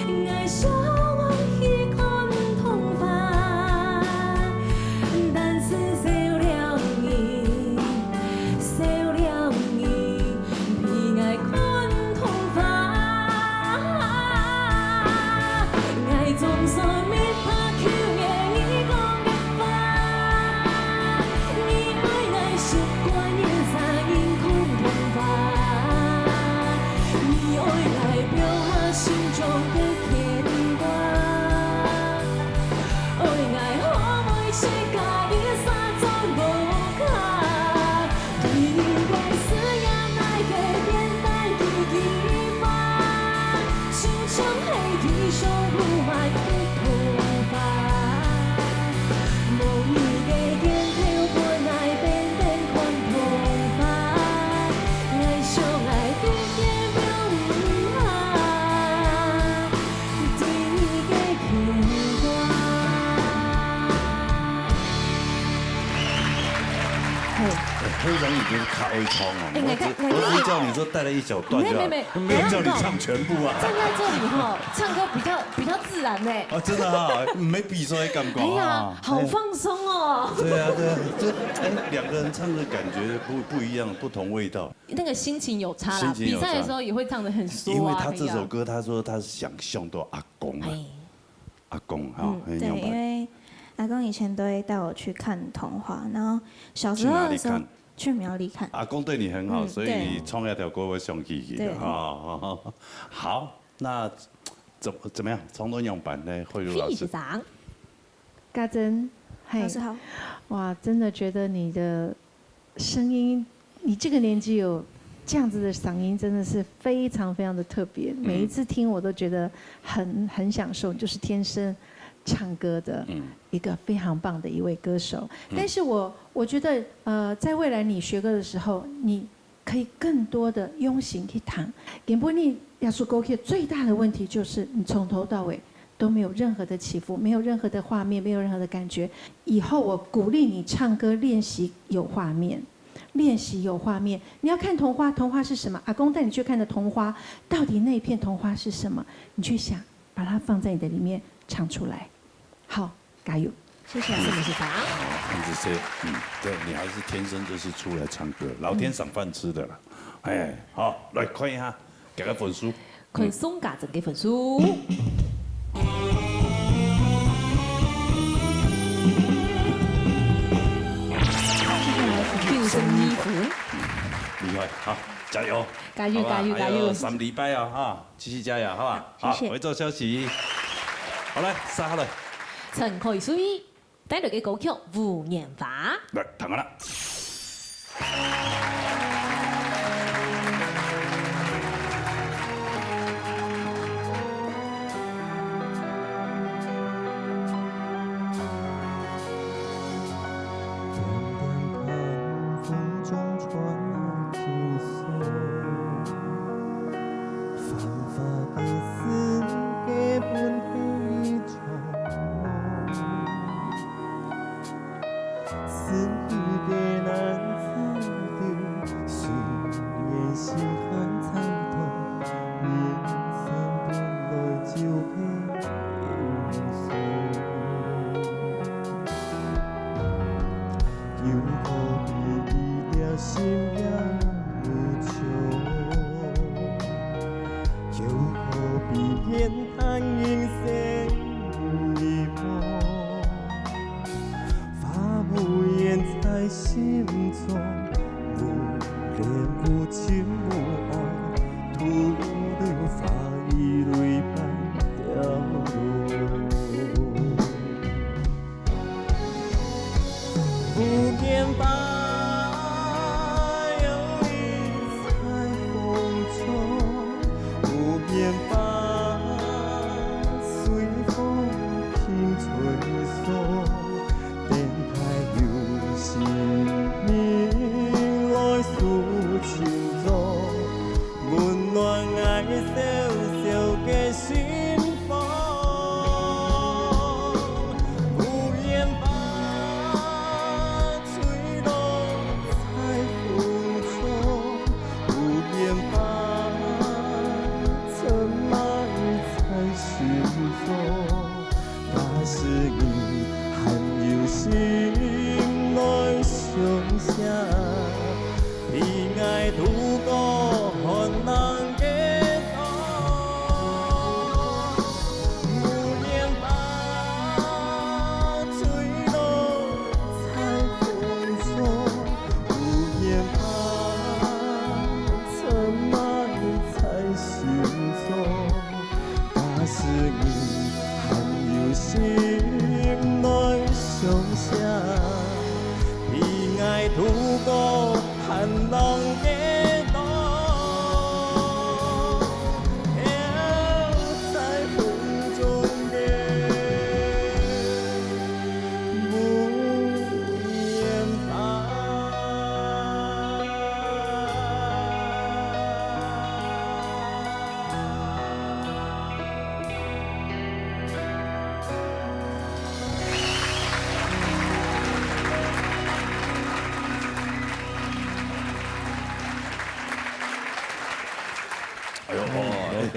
，𠊎想愛去看桐花，但是少了你，少了你，比𠊎看桐花。通常你就是卡一窗哦，我只，我只是叫你说带了一小段就好，没没没，没有叫你唱全部啊。站在这里哈，唱歌比较比较自然呢。啊，真的哈，没比赛感觉啊。哎呀，好放松哦。对啊，对啊，这，哎，两个人唱的感觉不，不一样，不同味道。那个心情有差啦，心情有差。比赛的时候也会唱得很酥啊，因为他这首歌，他说他是想象到阿公啊，哎。阿公哈，嗯，对，很有名。因为阿公以前都会带我去看桐花，然后小时候的时候去苗栗看。去苗栗看。阿公对你很好，嗯，所以你唱那条歌会想起去的，对。哈。好，那怎么，怎么样？唱到仰般呢？慧茹老师。非常。嘉珍，嘿。老师好。哇，真的觉得你的声音，你这个年纪有这样子的嗓音，真的是非常非常的特别。每一次听我都觉得很，很享受，就是天生唱歌的一个非常棒的一位歌手。但是我，我觉得，呃，在未来你学歌的时候，你可以更多的用心去弹。原本你要说歌曲最大的问题就是你从头到尾都没有任何的起伏，没有任何的画面，没有任何的感觉。以后我鼓励你唱歌练习有画面，练习有画面。你要看桐花，桐花是什么？阿公带你去看的桐花，到底那一片桐花是什么？你去想，把它放在你的里面唱出来。好，加油！谢谢老师。是不是这样？哦，很仔细，嗯，对，你还是天生就是出来唱歌，老天赏饭吃的啦。哎，好，来看一下，给个分数。看宋嘉珍个分数。九十二分。厉害，好，加油！加油，好吧，加油，加油！还有三礼拜啊，哈，继续加油，好吧？好，谢谢。回头休息。好，来，杀下来。陈凱瑞带来个歌曲《无言花》。来，听好了。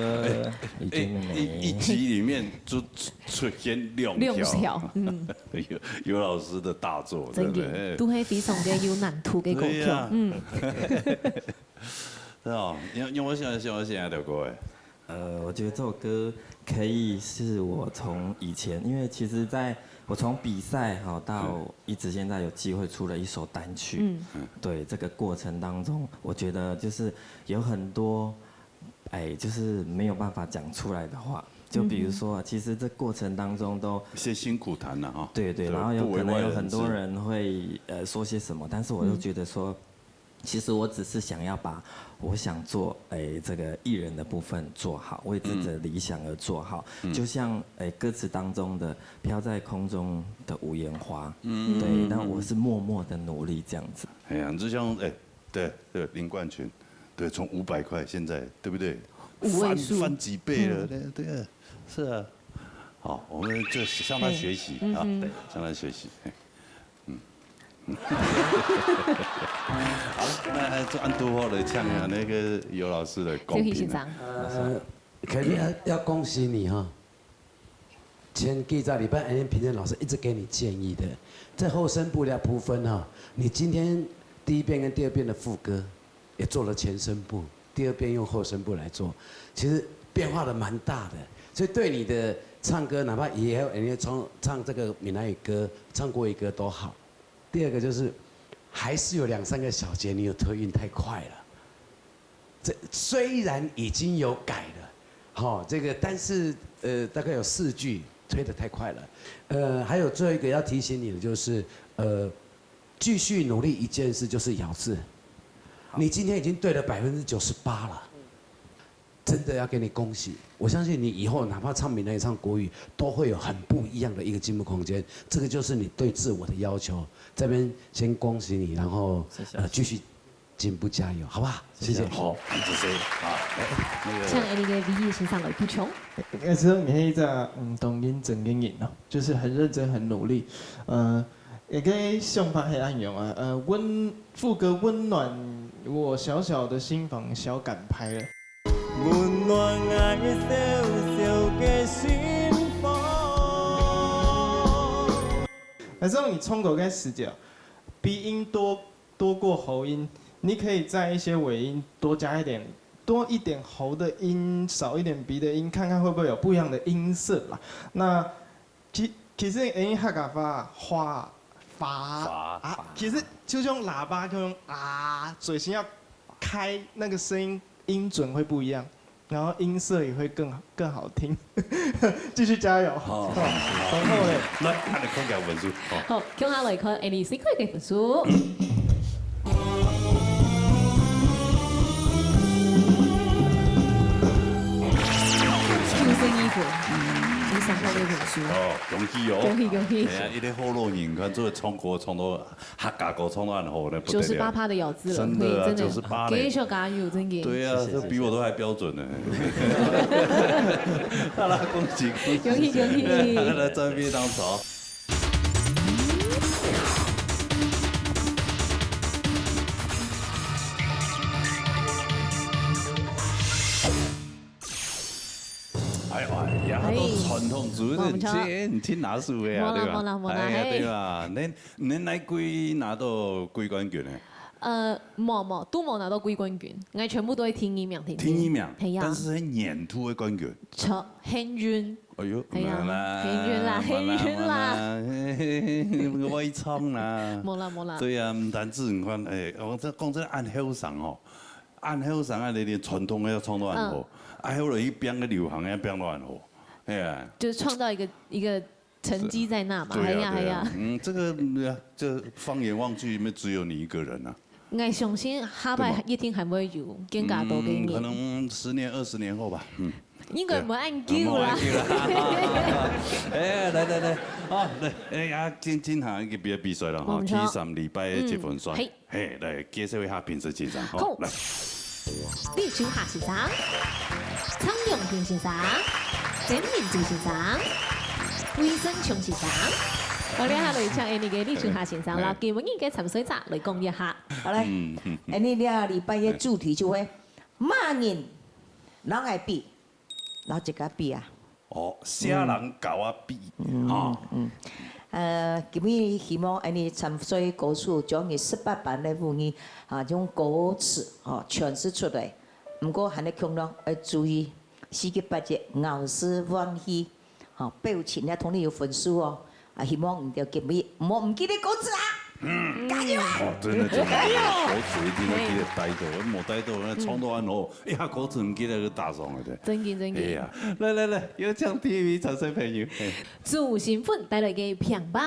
呃，已经没。一一集里面就出现两条，两条，嗯。尤尤老师的大作，真的，对不对？哎。都是非常个有难度个歌曲，对呀。嗯。是哦，因为因为我现在想要现在的歌哎。呃，我觉得这首歌可以是我从以前，因为其实在我从比赛哈到一直现在有机会出了一首单曲，嗯。对这个过程当中，我觉得就是有很多，哎，就是没有办法讲出来的话。就比如说，其实这过程当中都一些辛苦谈了哈，对对，对，然后有可能有很多人会呃说些什么，但是我又觉得说，其实我只是想要把我想做，诶，这个艺人的部分做好，为自己的理想而做好。就像，诶，歌词当中的“飘在空中的无言花”，嗯，对，那我是默默的努力这样子。哎呀，你就像，哎，对对，林冠群，对，从五百块现在，对不对？五位数。翻翻几倍了，嗯。对对，是啊。好，我们就向他学习啊，嗯哼。对，向他学习。嘿。 好，那就按多好来唱一下那个尤老师的公平啊。先生。呃，肯定要要恭喜你哈。前几个礼拜，哎，平正老师一直给你建议的，在后声部的部分哈，你今天第一遍跟第二遍的副歌也做了前声部，第二遍用后声部来做，其实变化的蛮大的，所以对你的唱歌，哪怕以后人家唱唱这个闽南语歌，唱国语歌都好，第二个就是，还是有两三个小节你有推韵太快了。这虽然已经有改了，好，这个但是呃，大概有四句推得太快了。呃，还有最后一个要提醒你的就是，呃，继续努力一件事，就是咬字。你今天已经对了百分之九十八了。 真的要给你恭喜。我相信你以后哪怕唱闽南语、唱国语，都会有很不一样的一个进步空间。这个就是你对自我的要求。这边先恭喜你，然后谢谢。呃继续进步加油，好不好？谢谢。谢谢。好，谢谢。好，来，那个请𫣆俚个唯一先生来补充。应该是说你是一个嗯，当认真个人哦，就是很认真、很努力。呃，一个想法是恁样啊，呃，温副歌温暖我小小的心房，小感拍了。 但是你唱歌个时节，鼻音多多过喉音，你可以在一些尾音多加一点，多一点喉的音，少一点鼻的音，看看会不会有不一样的音色啦。那其其实因为客家话花发啊，其实就像喇叭，就用啊，嘴型要开，那个声音音准会不一样。 然后音色也会更好更好听。继续加油！好，好，好。然后嘞，来，看你看个分数，好。好，共下来看，𫣆俚四个个分数。九十二分，嗯，非常好个分数。哦，恭喜哦！恭喜恭喜！哎呀，一个好老人，你看这个唱歌唱到 客家歌唱到恁好呢，不得了。九十八趴的咬字了，真的啊，对，真的，九十八嘞。继续加油，真的。对啊，谢谢，这比我都还标准呢。好啦，恭喜恭喜！恭喜恭喜！来，再比当早。哎呀，哎呀，都传统主任，哎，真，真拿手个啊，无啦，对吧？无啦，无啦，哎呀，嘿。对吧？恁 恁哪个拿到季冠军呢？呃，无无，都无拿到季冠军，𠊎全部都係第二名，第二名。第二名，係啊。但是係年度个冠军。著，幸運。哎喲，係啊，無啦，幸運啦，無啦，幸運啦。無啦，嘿嘿嘿，我一唱啦。無啦，無啦。對啊，毋單止你看，哎，我這講真恁後生哦，恁後生啊，你連傳統个要唱到恁好，嗯。啊，後來去變个流行个變到恁好，係啊。就是創造一個，一個 成績在那嘛，對啊，係啊，對啊，係啊。嗯，這個，嗯，這放眼望去，裡面只有你一個人啊。𠊎相信下擺一定還會有更加多个人。嗯，可能十年、二十年後吧，嗯。應該無恁久啦。對，無恁久啦。哎，來，來，來，啊，來，哎呀，進，進行一個別个比賽了哈，嗯，好。第三禮拜个積分賽。嗯，係。 嘿，來介紹一下評審先生，吼，好。來。李秋霞先生、蔡永平先生、曾明珠先生、魏生強先生。好，這下來請𫣆俚个李秋霞先生，嘿。摎今晡日个參賽者來講一下。好，來，嗯，嗯，嗯。𫣆俚這禮拜个主題就係，麼人摎𠊎比，摎自家比啊。哦，寫人教啊比，嗯，吼。嗯。呃，今日希望恁呢參賽歌手將佢十八般个武藝，啊，用歌詞，吼，詮釋出來。毋過還係共樣愛注意，四肢八節，咬字、換氣，吼，表情也同你有分數哦。啊，希望你兜今日莫毋記得歌詞啊！嗯。加油啊！哦，真的，真的，加油！歌詞一定要記得帶走，嘿。無帶走，那唱到恁好，一下歌詞毋記得就打爽了的。真的，真的。哎呀，來，來，來，有請第一位參賽朋友。嘿。朱新芬帶來个平板。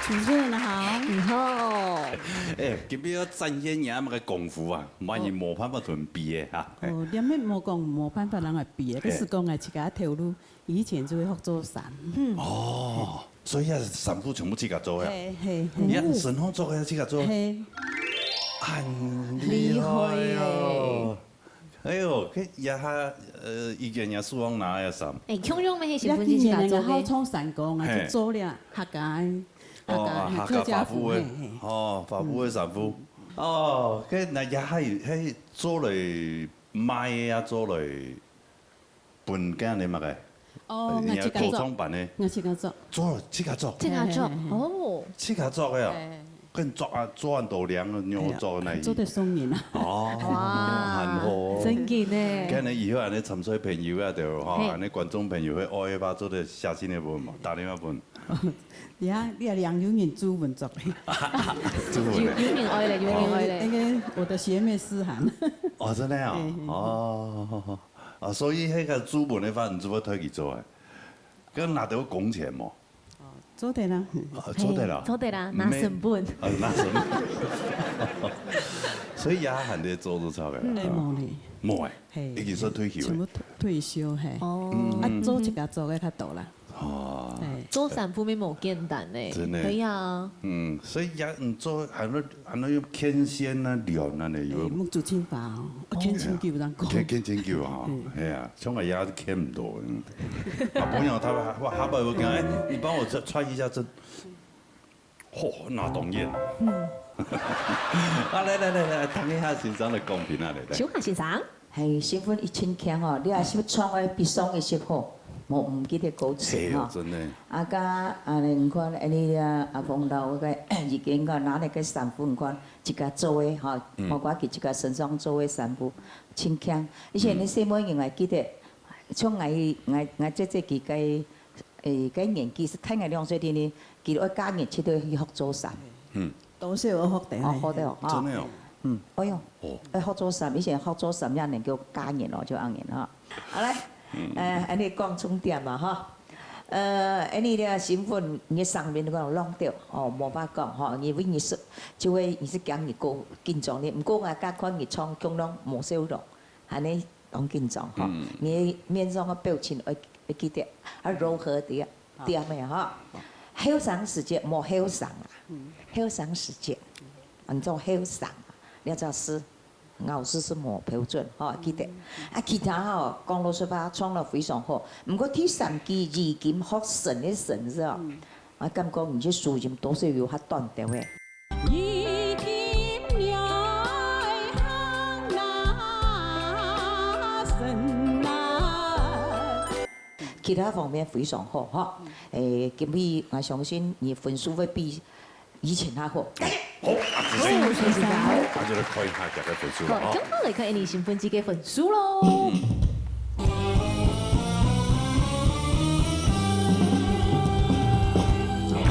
主持人好。你好。哎，今日要展現你恁个功夫啊，萬一無辦法同人比个哈。哦，你也無講無辦法同人比个，嘿。可是講𠊎自家頭路，以前就會學做衫。嗯。哦，所以啊，衫褲全部自家做个啊。嘿，嘿，嘿。你啊，身上做个自家做。嘿。很厲害哦。厲害耶。 哎喲，該這下，呃，以前也手上拿个衫。哎，共樣个，係新婚自家做个。這今年个好唱山歌，𠊎就做了客家个，哦，客家个客家客家服，服務个，嘿，嘿。哦，服務个衫褲。哦，該那這下有，係做來賣个啊，做來分家人麼个？ 哦，呃，你要做創辦呢？𠊎自家做。做，自家做。自家做，嘿，嘿，嘿。哦。自家做个啊？嘿。跟做啊，做恁多領，你有做哪一？哎呀，做得送人啊。哦，哇，很好。真个呢。可能以後恁呢參賽朋友啊，對無？吼，嘿。恁呢觀眾朋友會愛个話，做得寫信个分嘛，打電話分。你看，你也領有人注文做个。注文个。有，有人愛咧，有人愛咧。哦，那個我的學妹思涵。哦，真的啊？嘿，嘿，嘿。哦，好，好，好。 啊，所以該個注文个話，你就會替佢做啊？該拿得工錢無？哦，做得啦。啊，做得啦。嘿，做得啦，拿成本。啊，拿成本。所以也還得做做差个啦。哎，無呢。無哎，嘿，已經算退休了。全部退，退休，嘿。哦。嗯。啊，做自家做个較多啦。哦。嘿。做衫褲乜無簡單呢。真的。對呀。嗯，所以也，嗯，做，還要 恁呢用牽線啊、撩啊呢，有。哎，目珠真花哦，牽真久人講。牽，牽真久啊，嗯。係啊，像𠊎也牽毋到，嗯。啊，朋友他，我下擺我講，哎，你幫我穿，穿一下這，嚯，那當遠。嗯。啊，來來來來，聽一下先生个講評啊，來來。小夏先生。 嘿，新婚一千強哦，你也識唱个比上一首好，無毋記得歌詞吼。係哦，真的。啊，甲啊，你看，哎，你啊，阿峰老个已經个拿那個衫褲，你看，自家做个吼，嗯。無怪佢自家身上做个衫褲，千強。而且你細妹人還記得，像𠊎，𠊎，𠊎姐姐佢个，誒，个年紀係大𠊎兩歲个呢，佢愛嫁人去到去學做衫。嗯。 都係有學的。哦，好的哦，啊。真的哦。嗯，哎喲，哦。愛學做衫，以前學做衫也能夠嫁人哦，就恁樣哈。好來，嗯。呃，恁樣講重點嘛哈。呃，恁呢个身份，你个生命都講浪掉，哦，無法講吼，因為你係，就會，你係驚你過緊張呢。毋過𠊎家看你唱腔攏無笑容，恁呢當緊張吼。嗯。你面上个表情愛，愛記得，啊，柔和點，點个吼。後生時節，無後生啊，後生時節，安做後生啊，你要知道是 咬字係無標準，吼，記得。啊，其他吼，講老實話，唱了非常好。毋過第三句已經學神个神字哦，啊，感覺你个輸音多少有較短條个。已經了行那神啊。其他方面非常好，吼。誒，今日𠊎相信你分數會比 以前較好。好，啊，仔細。好，先生。好，啊，就來看一下大家分數了，好，哦。今晡日來看𠊎俚新分級个分數咯。嗯。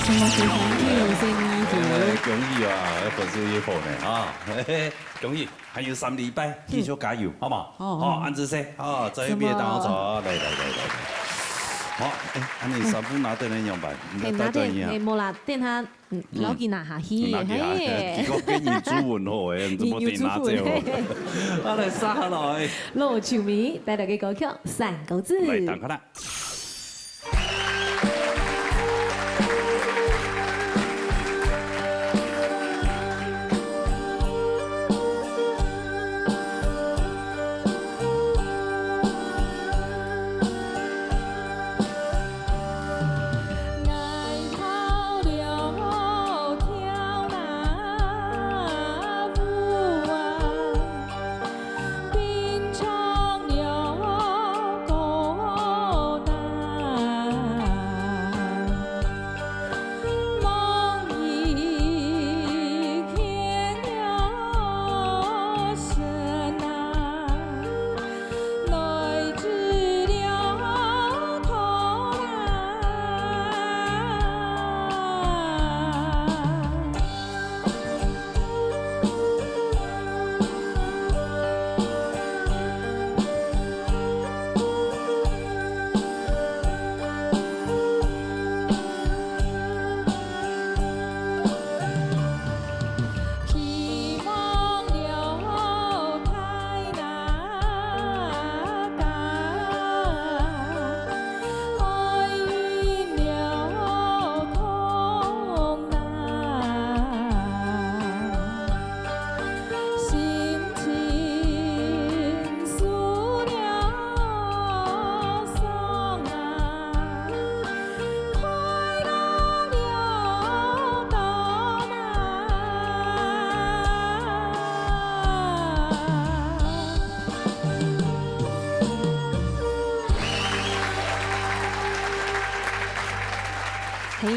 什麼先生？哎，恭喜啊，分數又好呢，啊，嘿嘿，恭喜，還有三禮拜，繼續加油，好嗎？哦，好，恁仔細，好，再一遍，什麼？大家好，來，來，來，來，來。好，哎，恁呢衫褲拿等來樣般，你要帶轉去啊？嘿，拿等，哎，無啦，等下 嗯，摎佢拿下去，嗯，拿去啊，嘿。結果分人注文好誒，你怎麼得拿走？人有注文，嘿。啊，來，續下來。老球迷，帶來个歌曲《山歌子》。來，打開啦。 嘿。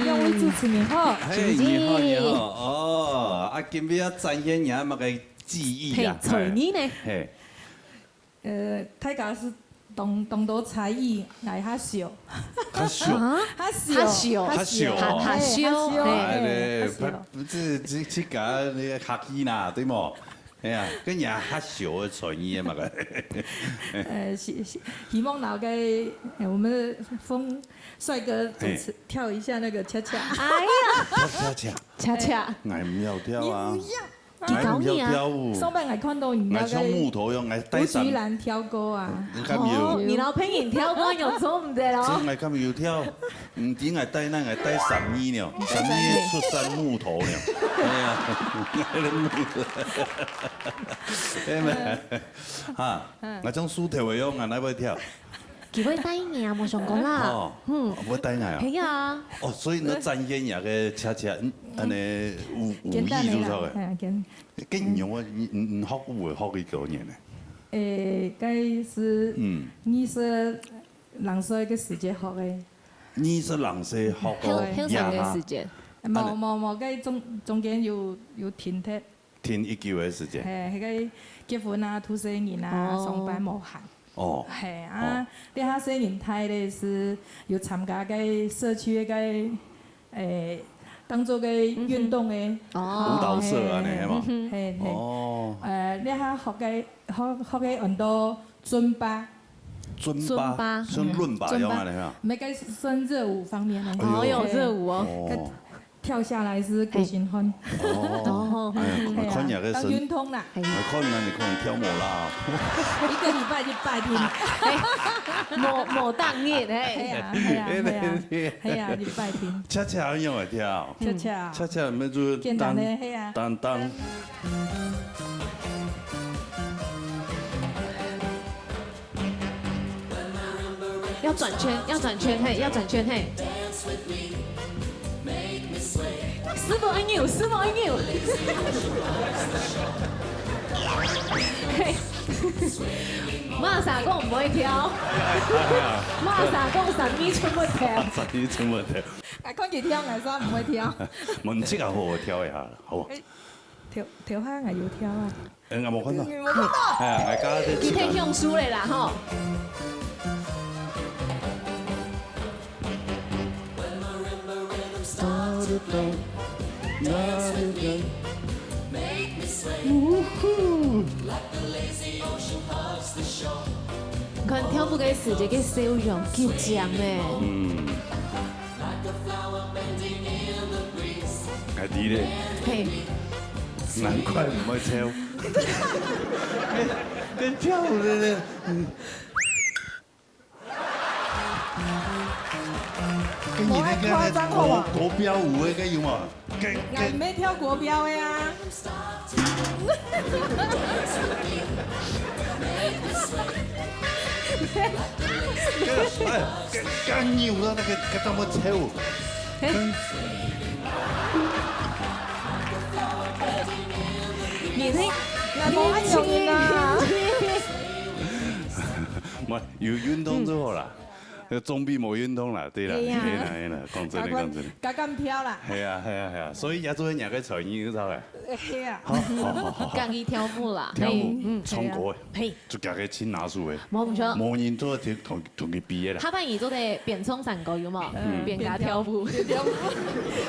兩位主持人好。嘿，你好，你好。哦，啊，今晡日要展現你麼个技藝啊？嘿，才藝呢？嘿。 呃，大家係當，當多才藝，𠊎較少。較少？啊？較少。較少。較少哦。較，較少，嘿，較少，哎，嘿，較少。這，這，這个你客氣啦，對無？哎呀，跟人家較少个才藝嘛个。呃，希，希，希望那個，呃，我們的峰帥哥主持，嘿。跳一下那個恰恰。哎呀。恰恰。恰恰。哎。𠊎毋曉跳啊。你毋要。 佢教你啊。𠊎毋曉跳舞。上擺𠊎看到你那個，𠊎像木頭樣，𠊎戴衫。吳菊蘭跳過啊。你敢有？哦，你摎別人跳過，有做毋得哦。這𠊎敢有跳？毋知𠊎戴哪，𠊎戴三二呢，三二出山木頭呢。哎呀，木頭。哎嘛，哈，𠊎像樹頭个樣，𠊎哪會跳？ 佢會帶你啊，無相干啦。哦，嗯。會帶𠊎啊？係啊。哦，所以你展現這个恰恰，嗯，恁呢有，有意思个。簡單个啦，嘿，簡，跟你用啊，你，你，你學舞會學幾多年呢？誒，該係，嗯。二十零歲个時節學个。二十零歲學到後，後生个時節。無，無，無，該中，中間有，有停忒。 停已久个時間。嘿，該個結婚啊、渡細人啊、哦。上班無閒。哦。嘿啊，哦。這下細人大咧係有參加該社區个該，誒，當做該運動个。嗯哼。哦。舞蹈社恁呢，嘿，係無？嗯哼。嘿，嘿。哦。呃，這下學个，學，學个很多尊巴。尊巴，尊巴。像伦巴一樣啊，你看。没个算热舞方面的。哎呦。哦，有热舞哦。哦。跳下来是孤星汉。哦。哦。哎呀，嘿啊，看你个身，要运动啦。哎。看你，你可能跳舞啦。一个礼拜一百天。哎，某，某档日，哎。嘿啊，嘿啊，嘿啊，嘿啊，一百天。恰恰要会跳。恰恰。恰恰没就简单的，嘿啊。当当。 要转圈，要转圈，嘿，要转圈，嘿。师傅爱扭，师傅爱扭。嘿，马萨讲毋会跳，马萨讲三米全部跳。三米全部跳。啊，看佢跳，我说毋会跳。问这个好好跳一下，好不好？哎，跳，跳下我有跳啊。 嗯，我无看到。你无看到？哎，哎，刚刚在你可以用书了啦，吼。你看跳舞个时节个笑容，激情呢。嗯。 还知咧，嘿。难怪毋会抽。跟，跟跳舞的咧，嗯。跟你那个国，国标舞的个有无？跟，跟。俺没跳国标的啊。 哎，刚，刚扭到那个，刚刚我抽。你那，那不安全啊。没，有运动就好啦。 总比无运动啦，对啦，对呀。嘿啦，嘿啦，讲真的，讲真的。敢敢跳啦。系啊，系啊，系啊，所以也做人家个才艺，你知道嘞？系啊。好，好，好，好，好。敢于跳舞啦，跳舞，嘿，嗯，唱歌的，嘿。就家个亲拿手的，无毋错。无人做得同，同佢比的啦。下擺你做得邊唱山歌有無？嗯。邊加跳舞。邊跳舞。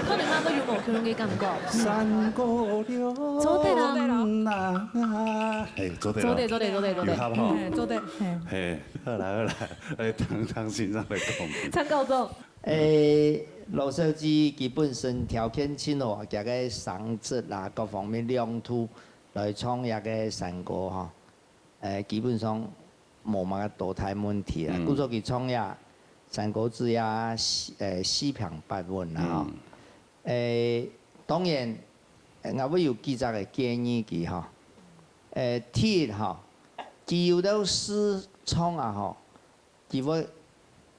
可能嘛，都有無共樣个感覺。山歌流浪啊。做得啦。嘿，做得啦。做得，做得，做得，做得。有合吼。嘿，做得，嘿。嘿，好啦，好啦。 来，听听先生来讲。参考中。诶，老小姐佢本身條件盡好啊，佢个生質啊，各方面亮度來唱這个山歌吼，誒，基本上無麼个多大問題啊。嗯。故所佢唱這山歌子呀，四，誒，四平八穩啦吼。嗯。誒，當然，誒，𠊎會有幾隻个建議佢吼。誒，第一吼，佢有兜試唱啊吼， 佢會，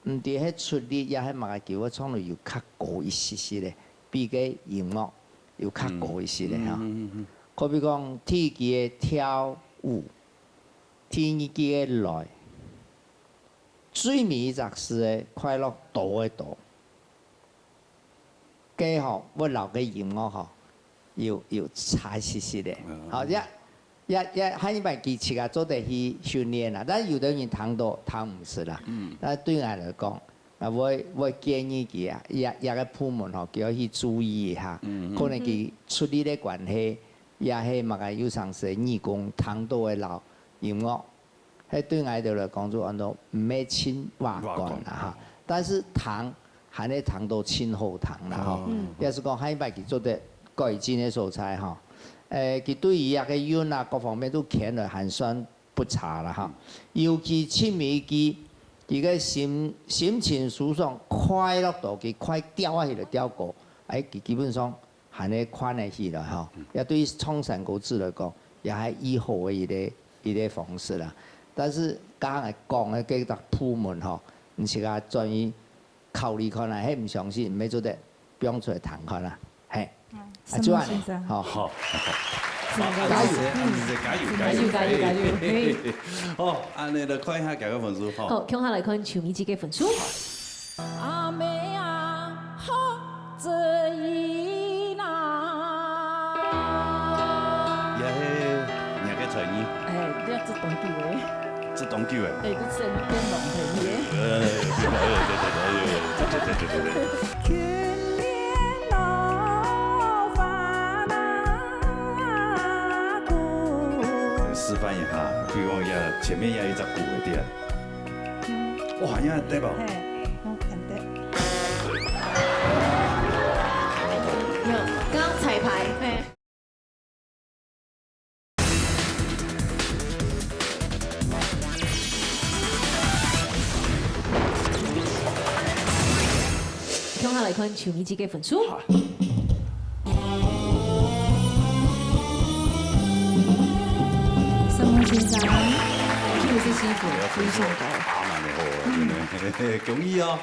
毋知係出力也係麼个，佢會唱到有較高一息息个，比个音樂有較高一息个吼。嗯，嗯，嗯，嗯。可比講，第一句个跳舞，第二句个來，最尾一隻字个快樂多个多。 个吼，會摎个音樂吼，有，有差息息个。嗯。吼，也，也，也，下一擺佢自家做得去訓練啦。但有的人聽到，聽毋識啦。嗯。但對𠊎來講，啊，會，會建議佢啊，這，這个部門吼，佢愛去注意一下。嗯，嗯。可能佢出力个關係，也係麼个有常時耳公聽到个摎音樂 係對𠊎兜來講就安到毋係盡瓦管啦哈。但是聽，還係聽到盡好聽啦哈。哦。嗯。也係講下一擺佢做得改進个所在哈。誒，佢對於這个韻啊，各方面都牽來還算不差啦哈。尤其盡尾一句，佢个心，心情舒爽，快樂到佢快調啊起來調高，誒，佢基本上 還係看得起來吼。嗯。也對於唱山歌子來講，也係異好个一個，一個方式啦。但是剛才講个這隻部門吼，你自家轉去考慮看啊，係毋相信，毋係做得放出來聽看啊。嘿。嗯，啊，就恁呢，沈先生。吼。好，好，好。加油。啊，謝謝，啊，謝謝，加油，加油，加油，加油，加油。嘿。好，恁呢來看一下佢个分數，吼。好，共下來看秋米姐个分數。 阿妹啊，好嘴音啊。也係若个才藝。哎，這做當久个。做當久个。哎，這先變老朋友。呃，對，對，對。去年老花那鼓。示範一下，比如講，也前面也有一隻鼓个，對啊。哇，你還得哦。嘿，我看得。有，剛彩排，嘿。共下來看邱明基个分數。好。 沈宏先生，邱師傅，非常高。啊，蠻好啊，真的，恭喜哦，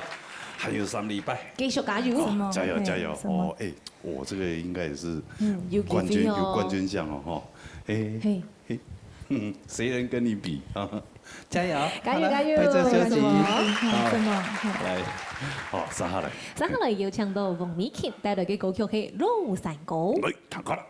還有三禮拜。繼續加油。哇，加油，嘿，加油。哦，哎，我這個應該也是，嗯，有機會哦。冠軍，有冠軍相哦，吼。哎，嘿。哎，嗯，誰能跟你比啊？加油，加油，好了，加油，拜拜，休息。加油，好，好。來，好，接下來。接下來有請到黃美琴帶來个歌曲係《老山歌》。來，聽歌啦。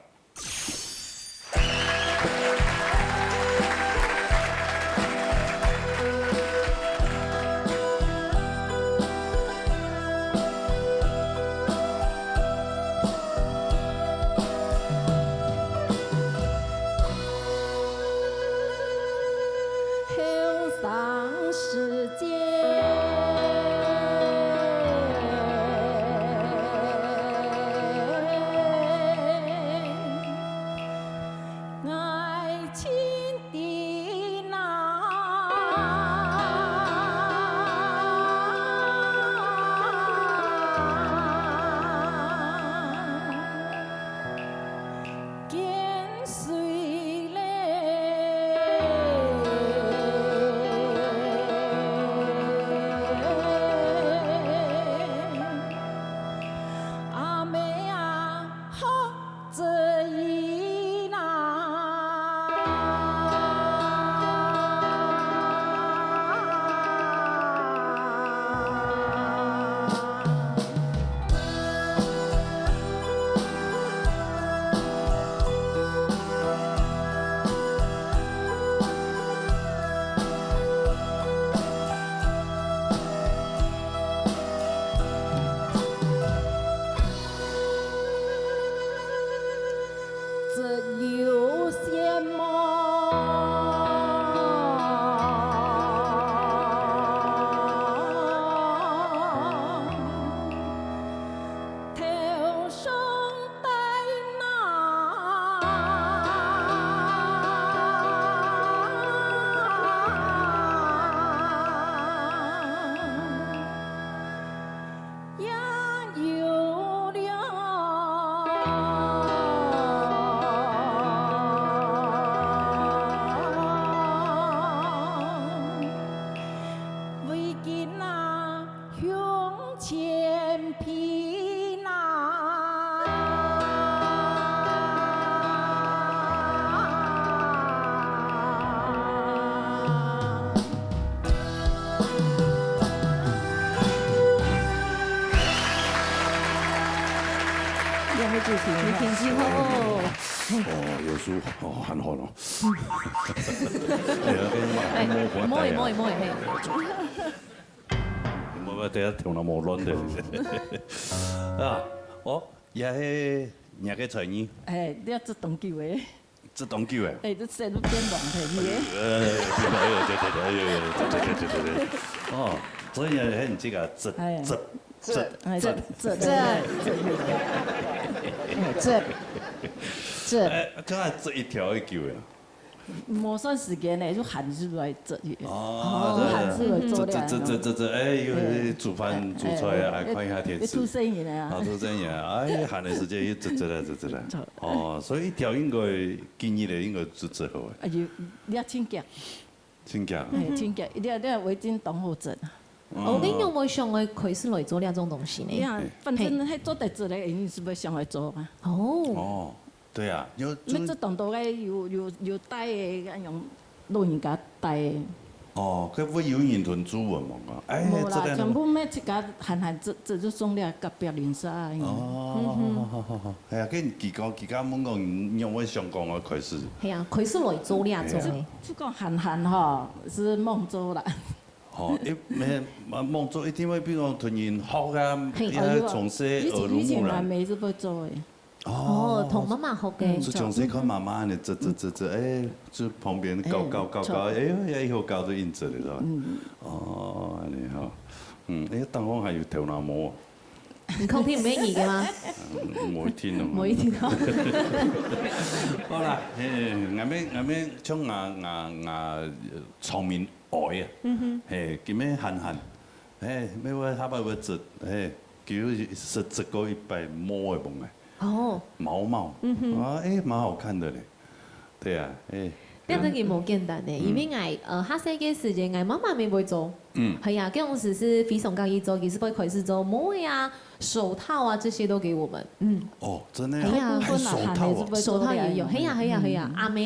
兩位主持人，你天氣好。哦，有時候，哦，還好咯。哎呀，跟你講，哎，摸摸，摸一摸，摸一摸，嘿。你莫，莫，等下頭腦無亂的。啊，哦，也係你个才藝。哎，你要做當久的。 做當久欸。哎，這色都變黃了，你。哎，對，對，對，對，對，對。哦，所以呢，很這個，這，哎。這，這，哎，這，這，這，哎，這，這。哎，剛才這一條會久呀。無算時間呢，就喊出來這。哦，哦，喊出來做了。這，這，這，這，這，哎，有，哎，煮飯，哎，煮菜啊，哎，看一下電視。哎，出聲音了啊。啊，出聲音啊，哎，喊的時間又這，這了，這，這了。哦，所以一條應該 今日个應該做最好个。啊，有，你也真強。真強。哎，真強，你，你圍巾當好整啊。哦，你仰會想愛開始來做這種東西呢？你看，反正係做得做个，一定係會想愛做啊。哦。哦，對啊，有，你做當多个有，有，有帶个，恁樣老人家帶个。 哦，該會有人同朱文講啊，哎，無啦，這個全部乜自家閒閒做，做就送了隔壁鄰舍啊。哦，好，好，好，好，好。哎呀，跟佢講，佢家問講，你仰會想講愛開始？係啊，開始來做這種个。就，就講閒閒吼，係夢做啦。哦，一，沒，夢做一定會，比如講同人學啊，嘿。也從事耳濡目染。哦，有啊，以前，以前阿姆係會做个。哦，同媽媽學个。嗯。就從細看媽媽恁樣，這，這，這，這，哎，就旁邊搞，嗯，搞，搞，搞，著。哎，也以後搞就硬直了，是吧？嗯。哦，恁樣吼。嗯，哎，當中還有頭那毛。你確定毋係你个嗎？嗯，無一定哦。無一定哦。好啦，嘿，𠊎兜，𠊎兜像𠊎，𠊎，𠊎，呃，聰明呆啊。嗯哼。嘿，今日閒閒，嘿，要，要下擺要直，嘿，佢有直，直過一擺毛个問題。 哦。毛毛，嗯哼。啊，哎，蠻好看的嘞。對啊，哎。這真个無簡單呢，嗯。因為𠊎，呃，較細个時節，𠊎媽媽乜會做。嗯。係啊，該種時係非常中意做，佢係會開始做帽仔啊、手套啊，這些都給我們。嗯。哦，真的啊？係啊。大部分啦，手套啊。還係會做手套也有，這樣。係啊，係啊，係啊。嗯。阿姆，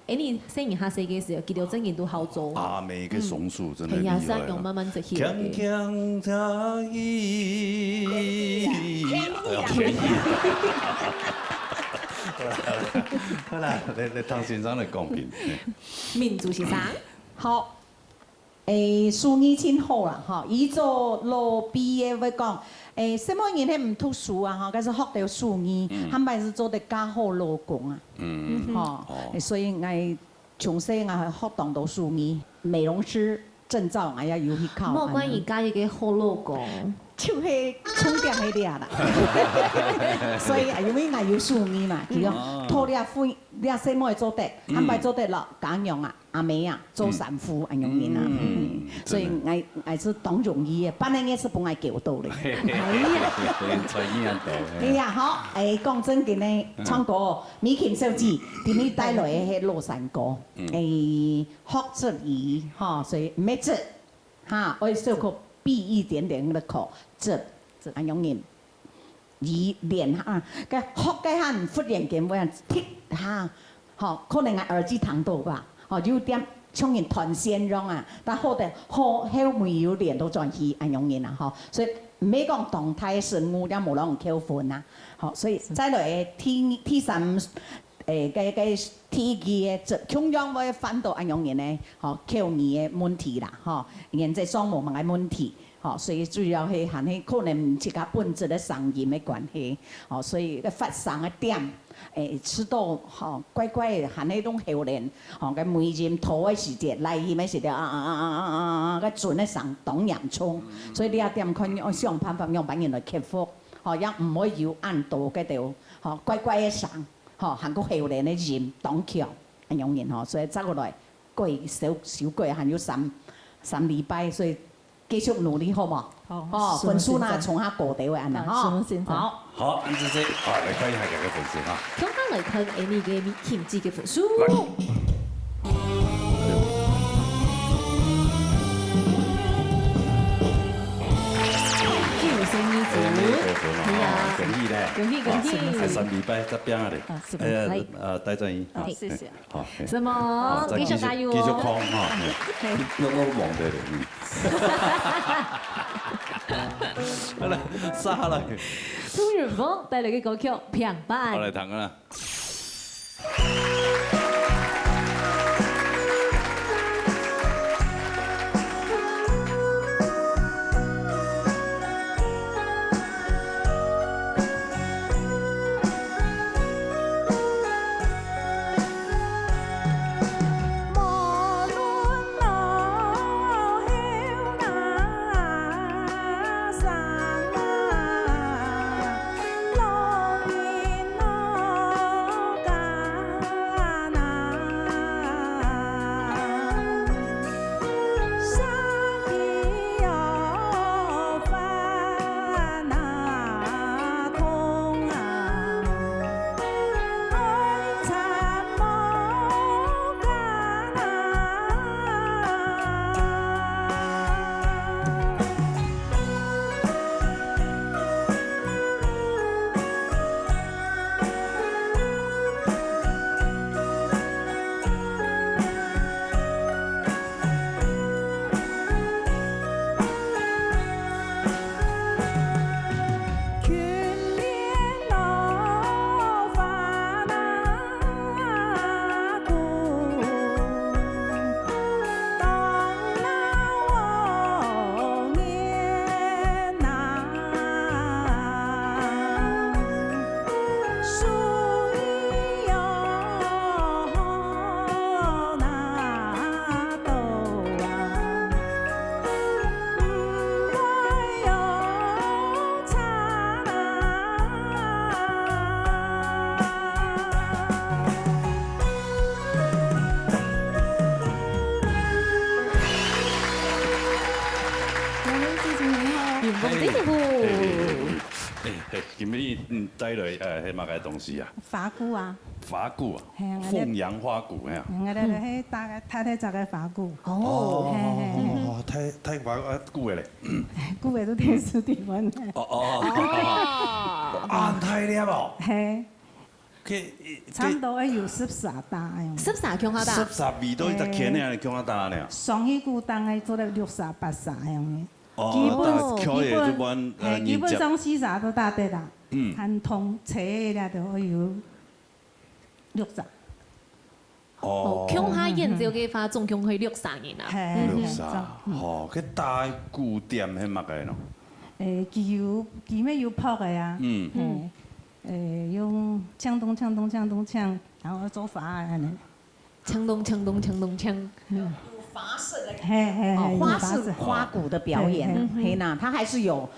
哎，你細人較細个時候，佢兜真个都好做。阿姆个雙手真的厲害啊。係啊，係用慢慢做起來个。鏘鏘鏘，哎呀，便宜。好啦，好啦，來，來，唐先生來講評。民族先生。好，誒，手藝真好啦，吼，以早老輩个會講，誒，細妹人係毋讀書啊，吼，但是學到手藝，嗯。下擺係做得嫁好老公啊。嗯。吼，哦。誒，所以𠊎從細𠊎學當多手藝，美容師證照𠊎也有去考，無怪你嫁一個好老公。就係重點係這啦。所以啊，因為𠊎有手藝嘛，嗯。佢講，哦。討這份，這細妹做得，嗯。下擺做得了，家娘啊，阿姆啊，做衫褲，嗯。恁樣人啊。嗯，嗯，所以真的。𠊎，𠊎係當容易个，半個月係分𠊎救到咧。哎呀。才念到，哎呀，好，哎，講正經个，嗯。唱歌，美琴小姐，今日帶來个係老山歌。 嗯。誒，學習語，吼，所以毋係直，哈，愛小可閉一點點个口，直，直。恁樣人，語連哈，該學个哈，忽然間會踢哈，吼，可能𠊎耳機聽到吧，吼，有點像人斷線樣啊，但好得好，後尾有連到轉去，恁樣人啊，吼，所以毋係講當大个失誤，也無人扣分啊，吼，所以再來第，第三 誒，該，該第二个，這共樣會犯到恁樣个呢，吼，口語个問題啦，吼，原則上無麼个問題，吼，所以主要係還係可能自家本質个聲音个關係，吼，所以該發聲个點，誒，試著，吼，怪怪个，還係用喉嗹，吼，該尾音拖个時節，來音个時節，啊，啊，該準个聲當嚴重，所以這點看愛想辦法，仰般人來克服，吼，也毋會有恁多該兜，吼，怪怪个聲。 吼，還過喉嗹个音當強，恁樣人吼，所以接下來過一首，首歌還有三，三禮拜，所以繼續努力好無？好，吼，分數呢，從下高低位恁樣吼。好，好，恁仔細，好，來看一下佢个分數哈。共下來看Annie个美琴姐个分數。來。九十二分，哎，你得分了，係啊。恭喜咧。恭喜，恭喜。啊，還三禮拜，再拼啊咧。啊，是吧？哎，來。 呃，戴正英。好，謝謝。好，嘿。什麼？好，再繼續，繼續加油哦。繼續看哈，嘿。嘿。不要，不要忘記了，嗯。好了，接下來。鍾允峰帶來个歌曲《平板》。好，來聽啊。黃子傅。哎，哎，哎，今日你帶來，呃，係麼个東西啊？花鼓啊。花鼓啊？係啊，鳳陽花鼓，係啊。𠊎兜係大家大大隻个花鼓。哦。係，係，係。哦，大，大花，啊，鼓个咧？鼓个都電視地方个。哦，哦，哦。哦。啊，大粒哦。係。 佢，差不多愛有十三擔恁樣。十三共下擔？十三米到一隻圈呢，共下擔呢？雙人鼓當然做得六三、八三恁樣。哦，基本，哦，大概基本，就按，呃，係，基本上四三都擔得啦。嗯。還通車个啦，就愛有六三。哦。哦，共下演奏个話，總共會六三人啊。係，嗯。六三，係，嗯。哦，該擔个鼓點係麼个喏？誒，佢有，佢乜有拍个啊。嗯。係。 誒，用鏘咚鏘咚鏘咚鏘，然後做法啊，恁樣。鏘咚鏘咚鏘咚鏘。嗯。有花式的。係，係，哦，係，有花式。花式花鼓的表演，係，係。係吶，它還是有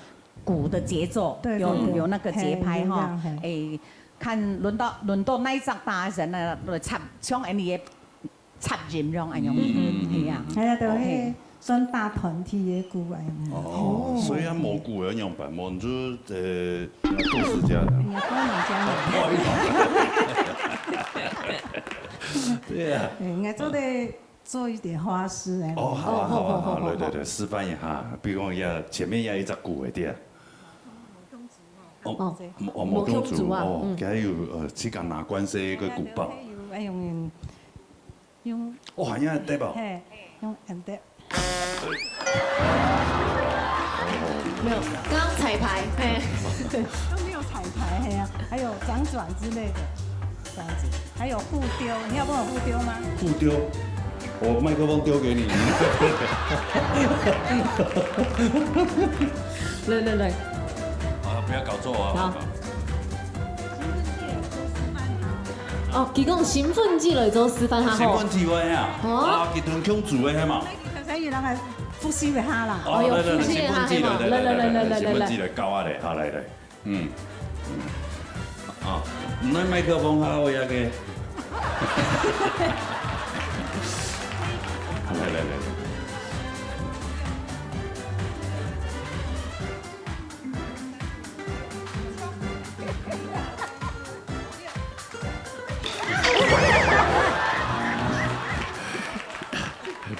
鼓的節奏，對，有，對，對。有那個節拍哈。係，有樣，係。誒，看輪到，輪到哪一隻擔个時呢，來插，像恁樣个 插音樣恁樣。嗯，嗯，嗯。係啊。係啊，就係算大團體个鼓恁樣。哦，哦。所以啊，無鼓愛仰般？無就，呃，都市家的。也不能這樣。哦，不好意思。對啊。哎，應該做得做一點花式哎。哦，好啊，好啊，好啊，好啊，好啊。來，來，來，示範一下。比如講，要前面要一隻鼓个，對啊。哦，哦，哦，無共主啊，哦，嗯。佢還有，呃，自家拿慣勢个鼓棒。哎，有，哎，用，用 哦，恁樣對吧？係，用恁樣。沒有，剛剛彩排，係。都沒有彩排，係啊，還有掌轉之類的，這樣子，還有互丟，你要幫我互丟嗎？互丟，我麥克風丟給你。來，來，來。啊，不要搞錯啊。好。 哦，佢講身份證來做示範較好。身份證會啊。哦。啊，佢同共主个係嘛？可以讓佢複習一下啦。哦，哎喲，來，來，來，複習一下，身份證來，係嘛？來，來，來，來，來，來，身份證來，教下咧，好，來，來，嗯，嗯，啊，毋愛麥克風，較好呀个。來，來，來，來。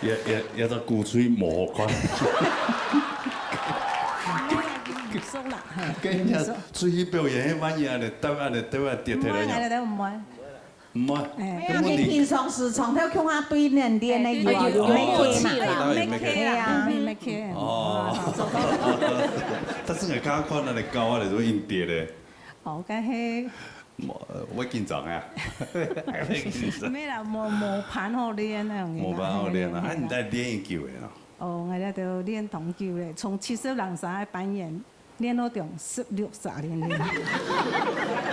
也，也，也在鼓吹無好看。收啦，嘿。跟人家出去表演，萬一恁樣，等下，等下跌下來呀。毋會，毋會。 毋啊，哎。根本你，因為平常時常透共下對練練个，哎，對，有啊，有默契啦。有默契啦，有默契啦。係啊。嗯，默契。哦。但是𠊎剛剛看到你教啊，你都硬跌咧。哦，該係。無，呃，會緊張啊。會緊張。無啦，無，無伴好練恁樣。無伴好練啊，啊，你在練幾久了？哦，𠊎這都練當久咧，從七十零歲个扮演 練到中十六歲練練。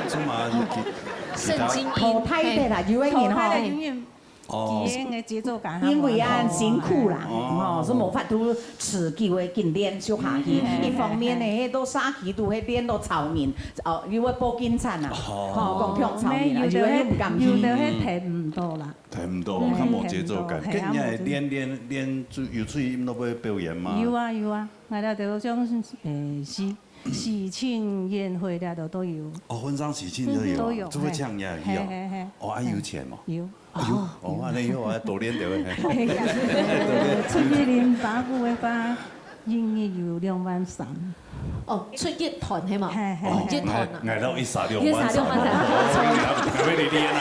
做麼个去，去打？神經病。淘汰个啦，有个人吼。淘汰个，因為哦。佢个節奏感較無。因為啊，辛苦啦，哦。吼，所以無法度持久个緊練就下去。嗯，嗯，嗯。一方面呢，嗯。彼都社區都會練到吵人，哦，因為報警站啊，哦。吼，講共吵人啊，有个，有个又毋敢去。有个係聽毋到啦。聽毋到，嗯，較無節奏感。聽毋到。該你係練，練，練出，有出去那邊表演嗎？有啊，有啊。 𠊎兜都像，誒，喜，喜慶宴會這兜都有。哦，婚喪喜慶都有啊，嗯，都有，就會請人去哦。嘿，嘿，嘿。哦，啊，有錢無？有。哎喲，哦，恁樣以後啊，多練點。嘿呀，出去練打鼓个話，一日有兩萬三。哦，出一團係無？嘿，嘿，哦，一團啊。𠊎，𠊎兜一儕兩萬三。一儕兩萬三。𠊎，𠊎愛你練啊。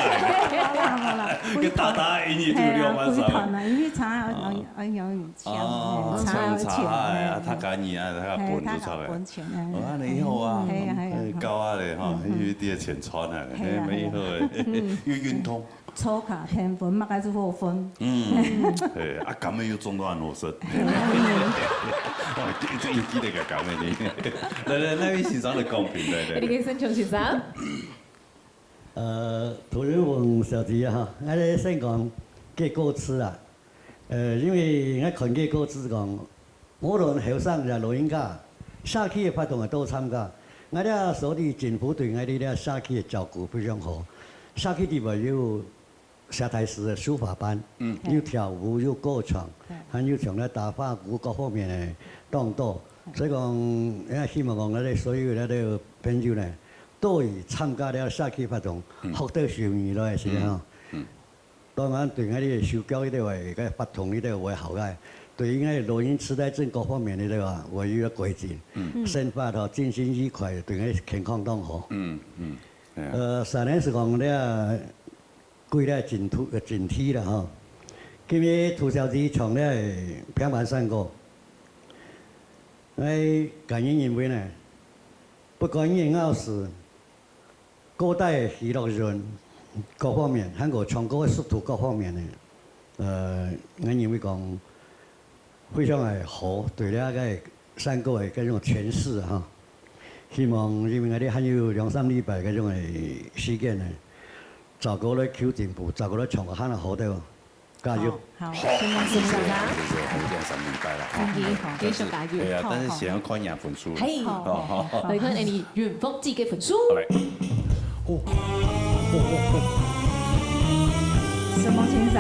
好啦，好啦，該打打一日就兩萬三。嘿啊，歸團啊，因為差，哎，哎，有 哦，差，差，差，哎，啊，他趕你啊，他本就差了。嘿，他本錢，哎。哦，恁樣以後啊，嘿，嘿，哎，高啊嘞，哈，嗯，嗯。有一點錢賺啊，嘿，嘿，沒以後哎，嘿。嗯。又運動。抽卡天分，嘛開始後分。嗯，嘿，啊，感冒又中到很好食。嘿，嗯。哦，這，這一記得个感冒呢。來，來，那位先生來公平，來，來，來。你可以先請先生。 呃，涂雲鳳小姐哈，𠊎來先講該歌詞啊。呃，因為𠊎看該歌詞講，無論後生也老人家，社區个活動个都參加。𠊎這所在政府對𠊎這社區个照顧非常好，社區裡背有社大室个書法班，嗯。有跳舞，有歌唱，嗯。還有像咧打花鼓各方面个當多。所以講，也希望講，𠊎兜所有个這兜朋友呢，都以參加了社區活動，嗯。學到手藝來个時間吼。嗯。嗯。當然，對𠊎兜手腳這兜个，个活動這兜會好个，對於𠊎兜老人痴呆症各方面這兜啊，會有个改進。嗯。生活吼，精神愉快，對𠊎兜健康當好。嗯，嗯，哎呀。呃，三年是講了，歸了整體，呃，整體了吼。今日涂小姐唱了平凡山歌。 𠊎個人認為呢，不管你个咬字、歌帶个喜樂韻，各方面，還有唱歌个速度各方面呢，呃，𠊎認為講非常个好，對這个山歌个這種詮釋哈。希望因為𠊎兜還有兩三禮拜這種个時間呢，照顧來求進步，照顧來唱个還好个。 加油。好，好，好，希望是這樣。謝謝，謝謝，還有兩三禮拜了哈。嗯，好，但是，繼續加油。對啊，好，但是先要看一下分數。好。嘿，好，好，好。來看𠊎兜雲峰姐个分數。好嘞。哦，哦，哦，哦。什麼先生？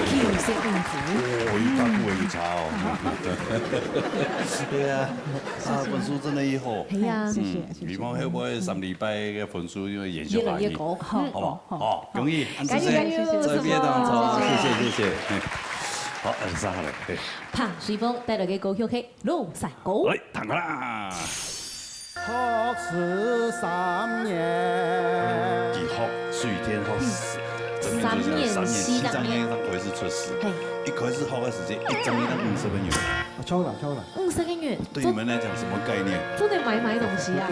九十五分。哦，一大步一差哦。對啊，啊，分數真的以後。哎呀，謝謝，嗯，謝謝。希望後尾三禮拜个分數因為延續下去。越來越高。好不好？好。 好，恭喜，加油，加油，這邊當中，謝謝，謝謝。嘿，好，按下來，嘿。潘水峰帶來个歌曲係《崙山歌》。來，聽下啦。學字三年。佢學水田學，真的就是三年四十年，三年四十年正開始出世。嘿。一開始學个時間，一張一張五十个銀。啊，超了，超了。五十个銀。對你們來講，什麼概念？做得買，買東西啊。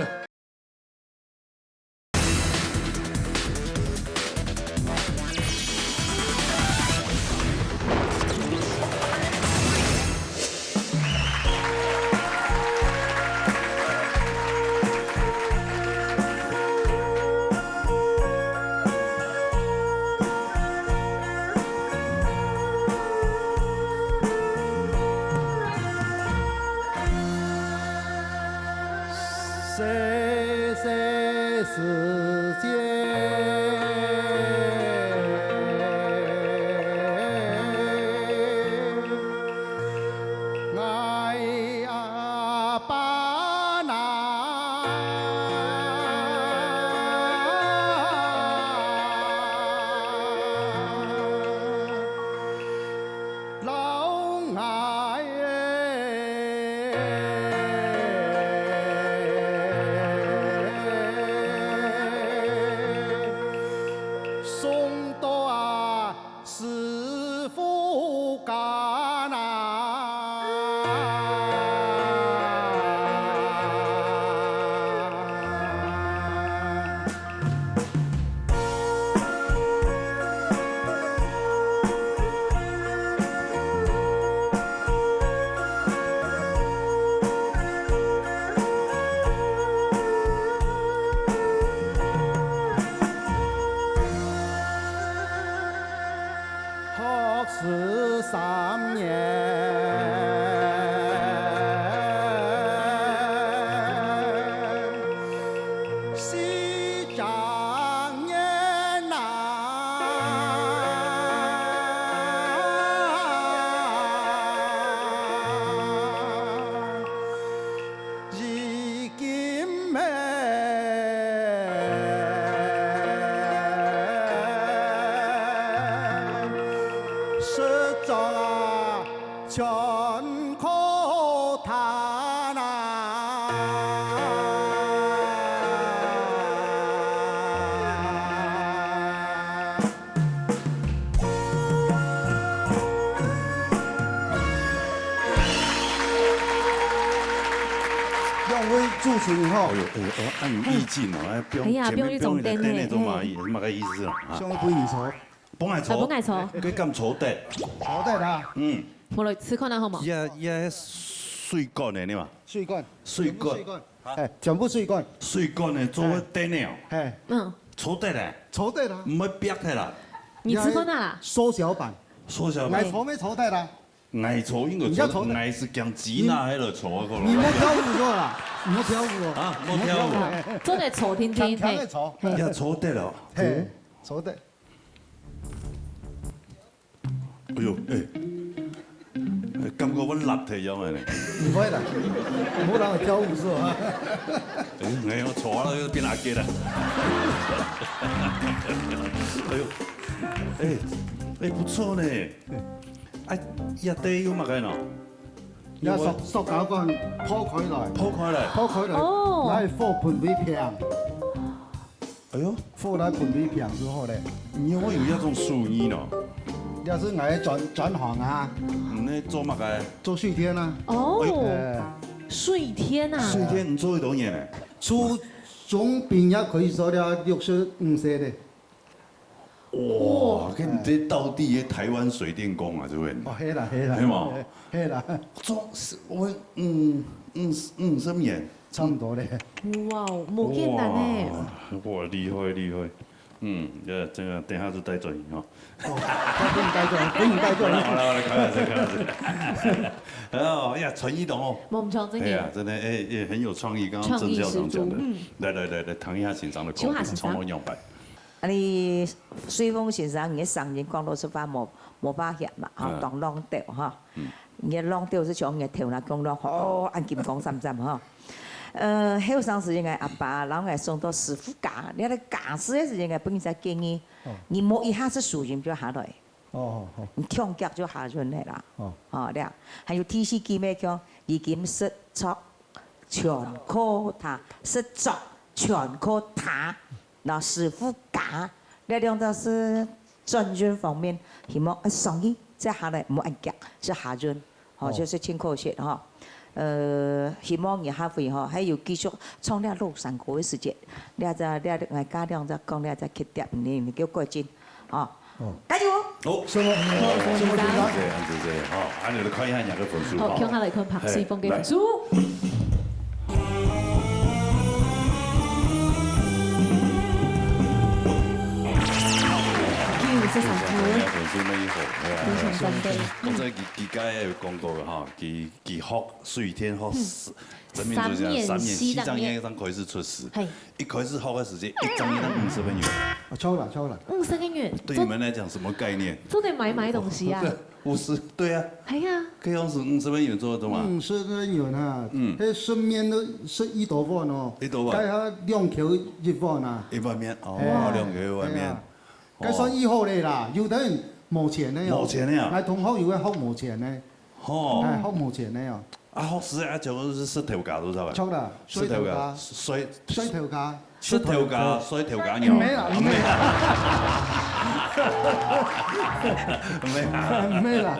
兩位主持人吼。哎喲，哎喲，哦，恁有意境哦，哎，放，哎呀，前面放一個凳仔，放一個凳仔，哎。做麼个意思啊？啊。像分你坐。分𠊎坐？啊，分𠊎坐。佢敢坐得？坐得啊。嗯。𠊎來試看啊，好無？也，也水管个，你嘛？水管。水管。全部水管。哎，全部水管。水管个，做个凳仔哦。哎。嗯。坐得嘞？坐得啊。毋會煏忒啦。你試看啊啦。縮小版。縮小版。𠊎坐乜坐得啦。 𠊎坐應該坐，你要坐的。𠊎係驚擠那，還來坐啊，可能。你莫跳舞就好了，你莫跳舞哦。啊，莫跳舞。莫跳舞。哎，做得坐定定，強強的坐。嘿。也坐得了。嘿，坐得。哎喲，哎，哎，感覺阮落忒樣个呢。毋會啦，無人會跳舞是吧？哎，哎喲，坐到變阿杰了。哎喲，哎，哎，不錯呢。哎，這底有麼个呢？這塑，塑膠管破開來，破開來。破開來，哦。來放噴水瓶。 哎喲，火來噴水瓶就好咧。你會有這種手藝呢？這係𠊎轉，轉行啊。你做麼个？做水電啊。哦，哎喲，哎，水電啊。水電你做幾多年咧？初中畢業開始做到六十五歲咧。哇，跟你這到底个台灣水電工啊，係毋係？哦，係啦，係啦，係嘛？係啦。做，我，嗯，五，五十年。 差毋多咧。哇，無簡單呢。哇，哇，厲害，厲害。嗯，這，這个等下就帶轉去哈。哦，不用帶轉，不用帶轉。好了，好了，開玩笑，開玩笑。哎呀，創意同學。無毋錯，真个。哎呀，真的，哎，也很有創意，剛剛鄭校長講的。創意十足，嗯。來，來，來，來，聽一下先生的口音，請講先生。唱到兩擺。恁呢，瑞豐先生，你个聲音講老實話，無，無辦法嘛，吼，嗯。當浪調哈。嗯。你个浪調係像你个頭那共浪，吼，恁金光閃閃哈。 呃，後生時節，𠊎阿爸摎𠊎送到師傅家，你看家師个時節，𠊎分你一個建議，哦。你莫一下子收音就下來，哦，哦，哦。你聽腳就下韻个啦。哦。哦，這樣。還有第四句咩講，已經識作全靠他，識作全靠他，那師傅家，這兩隻係轉韻方面，希望，呃，上去，再下來，莫恁遽，就下韻。 吼，哦。就係盡可惜吼。呃，希望你下回吼，還有繼續唱這老山歌个時節，這隻，這，𠊎家兩隻講這隻缺點，你，你叫改進，吼。哦。加油！好，師傅，師傅，師傅，緊張。謝謝，謝謝，吼，恁呢就看一下你个分數，好，吼。共下來看彭瑞豐个分數。嘿，來。九十三分。分數乜好，係啊。非常讚。我在佢，佢該有講過个吼，佢 佢學水電學四，真名就係三年，三年四隻月。四隻月正開始出師。嘿。一開始學个時節，一隻月正五十個銀。啊，著啦，著啦。五十個銀。對你們來講，什麼概念？做得買，買東西啊？對，五十，對啊。係啊。可以用五十個銀做得嘛？五十個銀啊，嗯。該順便都係一多萬哦。一多萬。該下兩箍一碗啊。一碗麵，哦，係啊。兩箍一碗麵。係啊。哦。該算以後个啦，有个人無錢个哦。無錢个啊。𠊎同學有个學無錢个。 吼。哎，學無錢个哦。啊，學師啊，全部係石頭家，知道吧？著啦，石頭家，水，水頭家。石頭家，水頭家，鳥。毋係啦，毋係啦。毋係啦。毋係啦。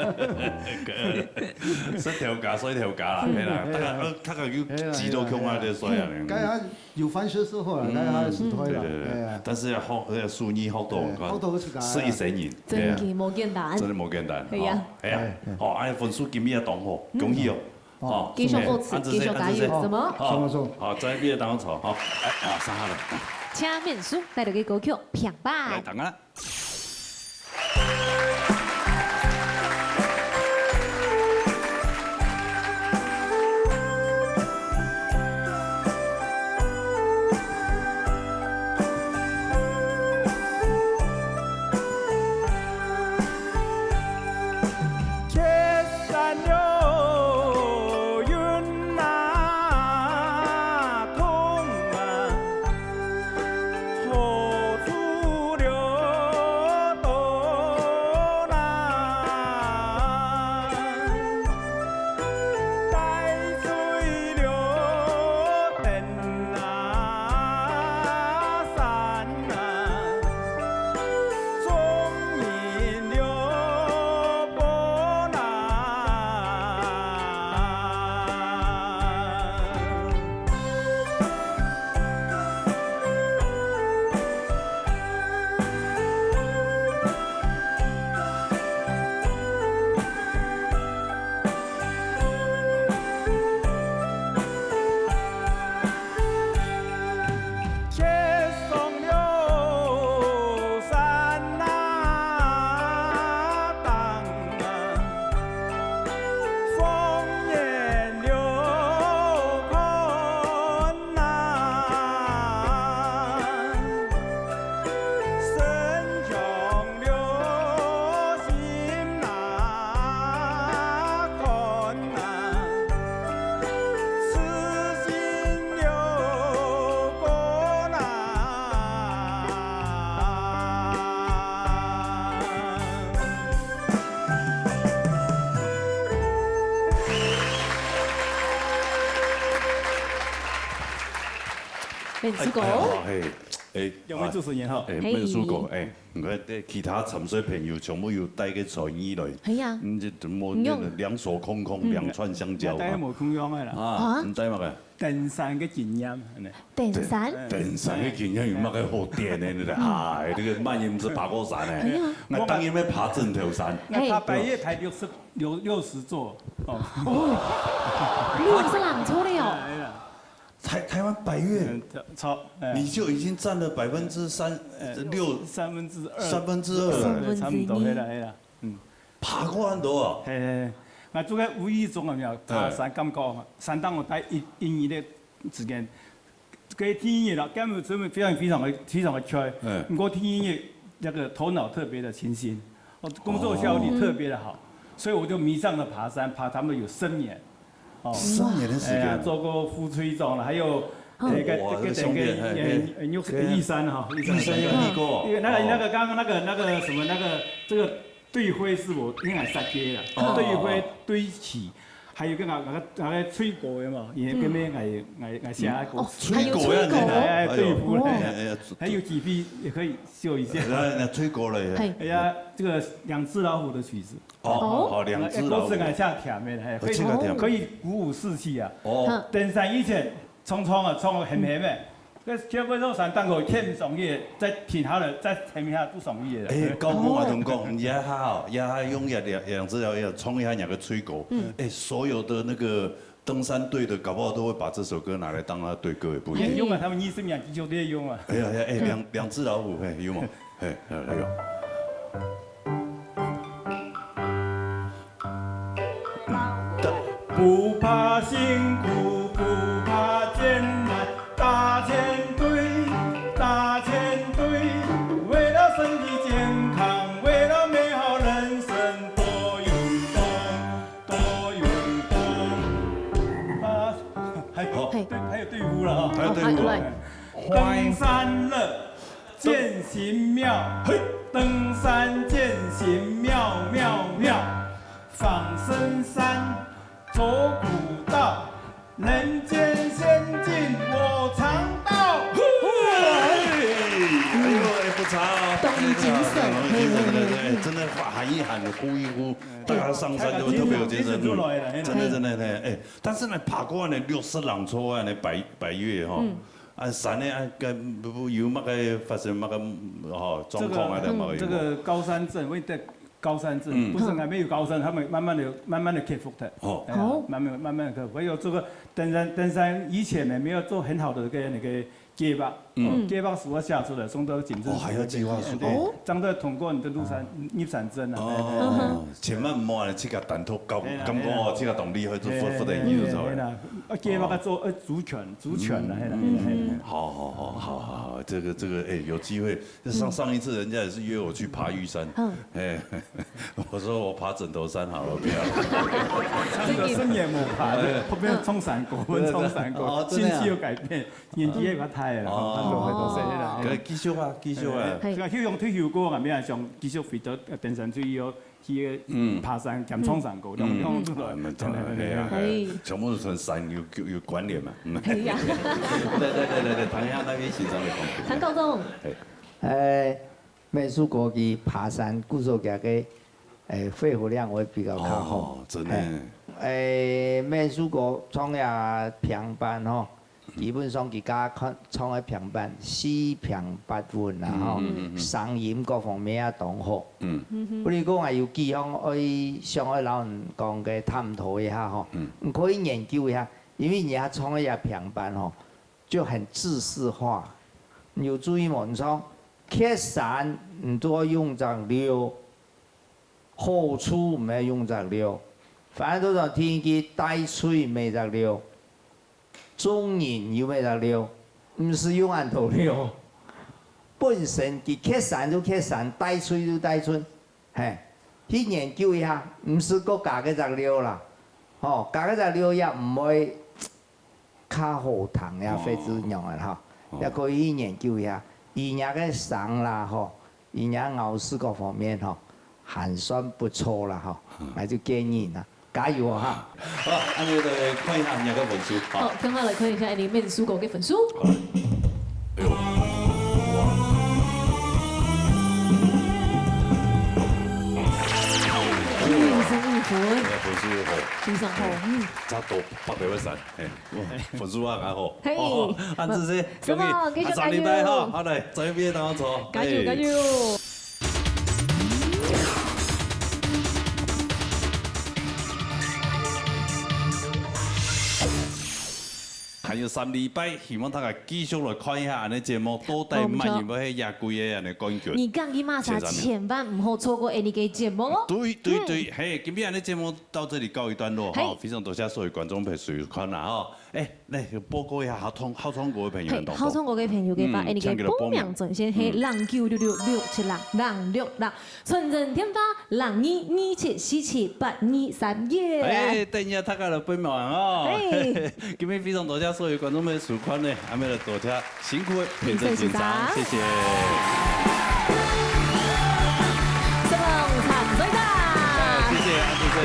石頭家，水頭家啦，嗯，係啦，係啦。大家，呃，大家有幾多共下个水啊？嗯，該下 有飯食就好啦，嗯，該下就對啦，對，對，對。哎呀。但是要學，要手藝學到，哎，學到自家，係一生人，真个，哎呀。無簡單。真的無簡單，哎呀。吼，哎呀，哎，哎。吼，哎，分數今日也當好，嗯。恭喜哦。哦。吼，繼續保持，哎，繼續加油，按這些，按這些。什麼？好，什麼，什麼？好，在畢業當中，好，哎，啊，上下來。請面試帶來个歌曲，平白。來，等啊。哎，叔公。哎，哎，哎，两位主持人好。哎，嘿。问叔公，哎，你看这其他参赛朋友全部有带个才艺来，哎呀。嗯，这怎么用。两手空空，嗯。两串香蕉啊？大家无共样个啦。啊，啊？你带么个？登山个经验，安尼。登山？登山个经验有么个好点呢？你看，哎，这个慢音是爬过山呢。哎呀。那当然要爬枕头山。那爬百岳爬六十，六，六十座，哦。哦，六十人坐了哦。哎呀。 台，台湾百岳，嗯，超，哎。你就已经占了百分之三，哎，六，三分之二。三分之二。三分之一。差不多，嘿啦，嘿啦，嗯。爬过很多啊。嘿，嘿，嘿。那这个无意中啊，没有，爬山感觉，哎。山当中待一，一年的时间，这个天气啦，根本真的非常，非常的，非常的热。嗯。不过天气那个头脑特别的清新，哦，工作效率特别的好，哦。所以我就迷上了爬山，爬差不多有十年。 哦。十年的时间。哎呀，做过副村长了，还有，嗯。那个，哇，那个，兄弟，那个，嘿，嘿。呃，玉，玉山哈，玉山。玉山有去过。因为那个，哦。那个，刚刚那个，那个什么，那个，这个队徽是我另外设计的，哦。队徽、队旗，还有个那个，那个水果的嘛，也跟那个，嗯。哎，哎，哎，下一个。哦，还有水果。哎，哎，哎，队徽，哦。哎，哎，哎，还有几批也可以秀一下。来，来，水果了耶。嘿。哎呀，这个两只老虎的曲子。 哦，哦。哦，两只老虎。哎，歌词还下甜的，嘿，哦，这个甜。可以鼓舞士气啊。哦。嗯。登山以前，冲冲啊，冲啊，很很的。那结果到山顶头，天上去，再停下来，再停一下，不容易的。哎，高峰啊，同讲，也好，也好用两，两只老虎冲一下那个水果。嗯。哎，所有的那个登山队的，搞不好都会把这首歌拿来当他队歌，也不一定。哎，用啊，他们二十年继续在用啊。哎呀，哎，两，两只老虎，嘿，有吗？嘿，来，来用。 不怕辛苦，不怕艰难，大前队，大前队，为了身体健康，为了美好人生，多运动，多运动。啊，还有，好。对，还有队伍了啊。还有队伍啊。好，来。登山了，健行妙，嘿。登山健行妙妙妙。 放生山，走古道，人间仙境我尝到。嘿，哎呦，哎，不差哦。冬日精神。冬日精神，对，对，对，哎，真的喊一喊，呼一呼，大家上山就会特别有精神。精神出来了，嘿。真的，真的，哎，哎，但是呢，爬过呢，六十人坐啊，那百，百岳哈，嗯。啊，山呢，啊，跟，不，不，有那个发生那个，哦，状况啊，这个，那个有没有？这个高山症，因为在 高山症，嗯。不是还没有高山，他们慢慢地、慢慢地克服的。哦。哎呀，哦。慢慢、慢慢地克服。还有这个登山，登山以前呢，没有做很好的这个、那个计划，嗯。哦，计划书要下出来，送到警政署。哦，还要计划书。对，哦。这样才通过你的入山、入山证啊。哦，哎，哎，哎。千万毋好自家單獨搞，哎呀，感覺哦，哎呀。自家當厲害，就忽、忽然間就走了。哎呀，哎呀。啊，計劃要做，呃，族群、族群啊，嗯，哎呀，哎呀，哎呀。嗯，好，好，好，好，好，好，这个，这个，哎，有机会 上，上一次人家也是约我去爬玉山，嗯。哎，我说我爬枕头山好了，不要。这个深夜没爬，哎。后面冲山过，我们冲山过，哦，真的啊。心情有改变，年纪也比较大了，哦。很多很多岁了。可以继续啊，继续啊。哎，这个休养退休过后，还没有想继续回到，呃，登山去以后，去，嗯。爬山，敢冲山过，嗯。让我们出来。啊，那当然，哎呀，哎。哎。全部都是山有，有，有关联嘛。嗯。哎呀。对，对，对，对，对，谈一下那边欣赏的光景。唐高中。哎。 呃，美术国际爬山，故所佢个，呃，肺活量會比較較好。哦，真的。嘿。呃，美術國創下平板吼，基本上佢家看創个平板四平八穩啦吼，嗯，嗯，嗯，嗯。聲音各方面也當好。嗯。嗯哼。不過講啊，有幾項愛想愛摎人講个探討一下吼，嗯。你可以研究一下，因為你也創个平板吼， 就很制式化。你有注意無？你像蹶山，你都要用隻溜，好處毋係用隻溜，反正都係天氣帶水毋係隻溜，中人又毋係隻溜，毋使用恁多溜。本身佢蹶山就蹶山，帶水就帶水，嘿，去研究一下，毋使過加該隻溜啦，吼，加該隻溜也毋會 較好聽呀，哦。或者仰仔吼，哦。也可以去研究一下。佢若个聲啦吼，佢若咬字各方面吼，還算不錯啦吼，嗯。那就建議啦，加油哈！好，恁樣來看一下你个分數，好。好，今下來看一下你面試過个分數。好。哎呦，哇！嗯，生意好，哎，分数又好，非常好，嗯。差到八百万三，哎，哇，分数啊，还好。嘿，哦，啊，这是，什么？恭喜，啊，上礼拜哈，好，来，这边当中，加油，哎。加油！ 還有三禮拜，希望大家繼續來看一下恁呢節目，到底滿意無？係亞軍个恁呢冠軍。你講个嘛啥，前三名。千萬毋好錯過恁呢个節目哦。對，對，對，嗯。嘿，今日恁呢節目到這裡告一段落哈，嘿。非常多謝所有觀眾朋友收看啦哈。哎，來，有報告一下，好唱，好唱歌个朋友，嘿，好唱歌个朋友，可以把恁呢个報名專線，嘿，零九六六六七六零六六。 傳真電話零二二七四七八二三一。哎，等一下大家來報名哦。哎。今日非常多謝所有觀眾朋友收看呢，阿妹來多謝辛苦个評審先生，謝謝。承蒙參賽者。哎，謝謝，啊，謝謝。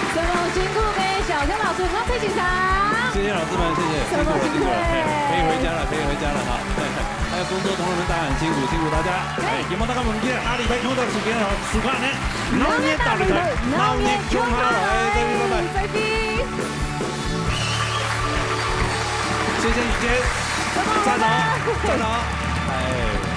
承蒙辛苦个小天老師、吳先生。謝謝老師們，謝謝，辛苦了，辛苦了，嘿，可以回家了，可以回家了哈。 還有工作同仁們，大家很辛苦，辛苦大家。哎，希望大家毋記得下禮拜同一時間哦，收看呢，鬧熱大擂台，鬧熱共下來，哎，再見，拜拜。再見。謝謝雨杰，再見。再見，再見。哎。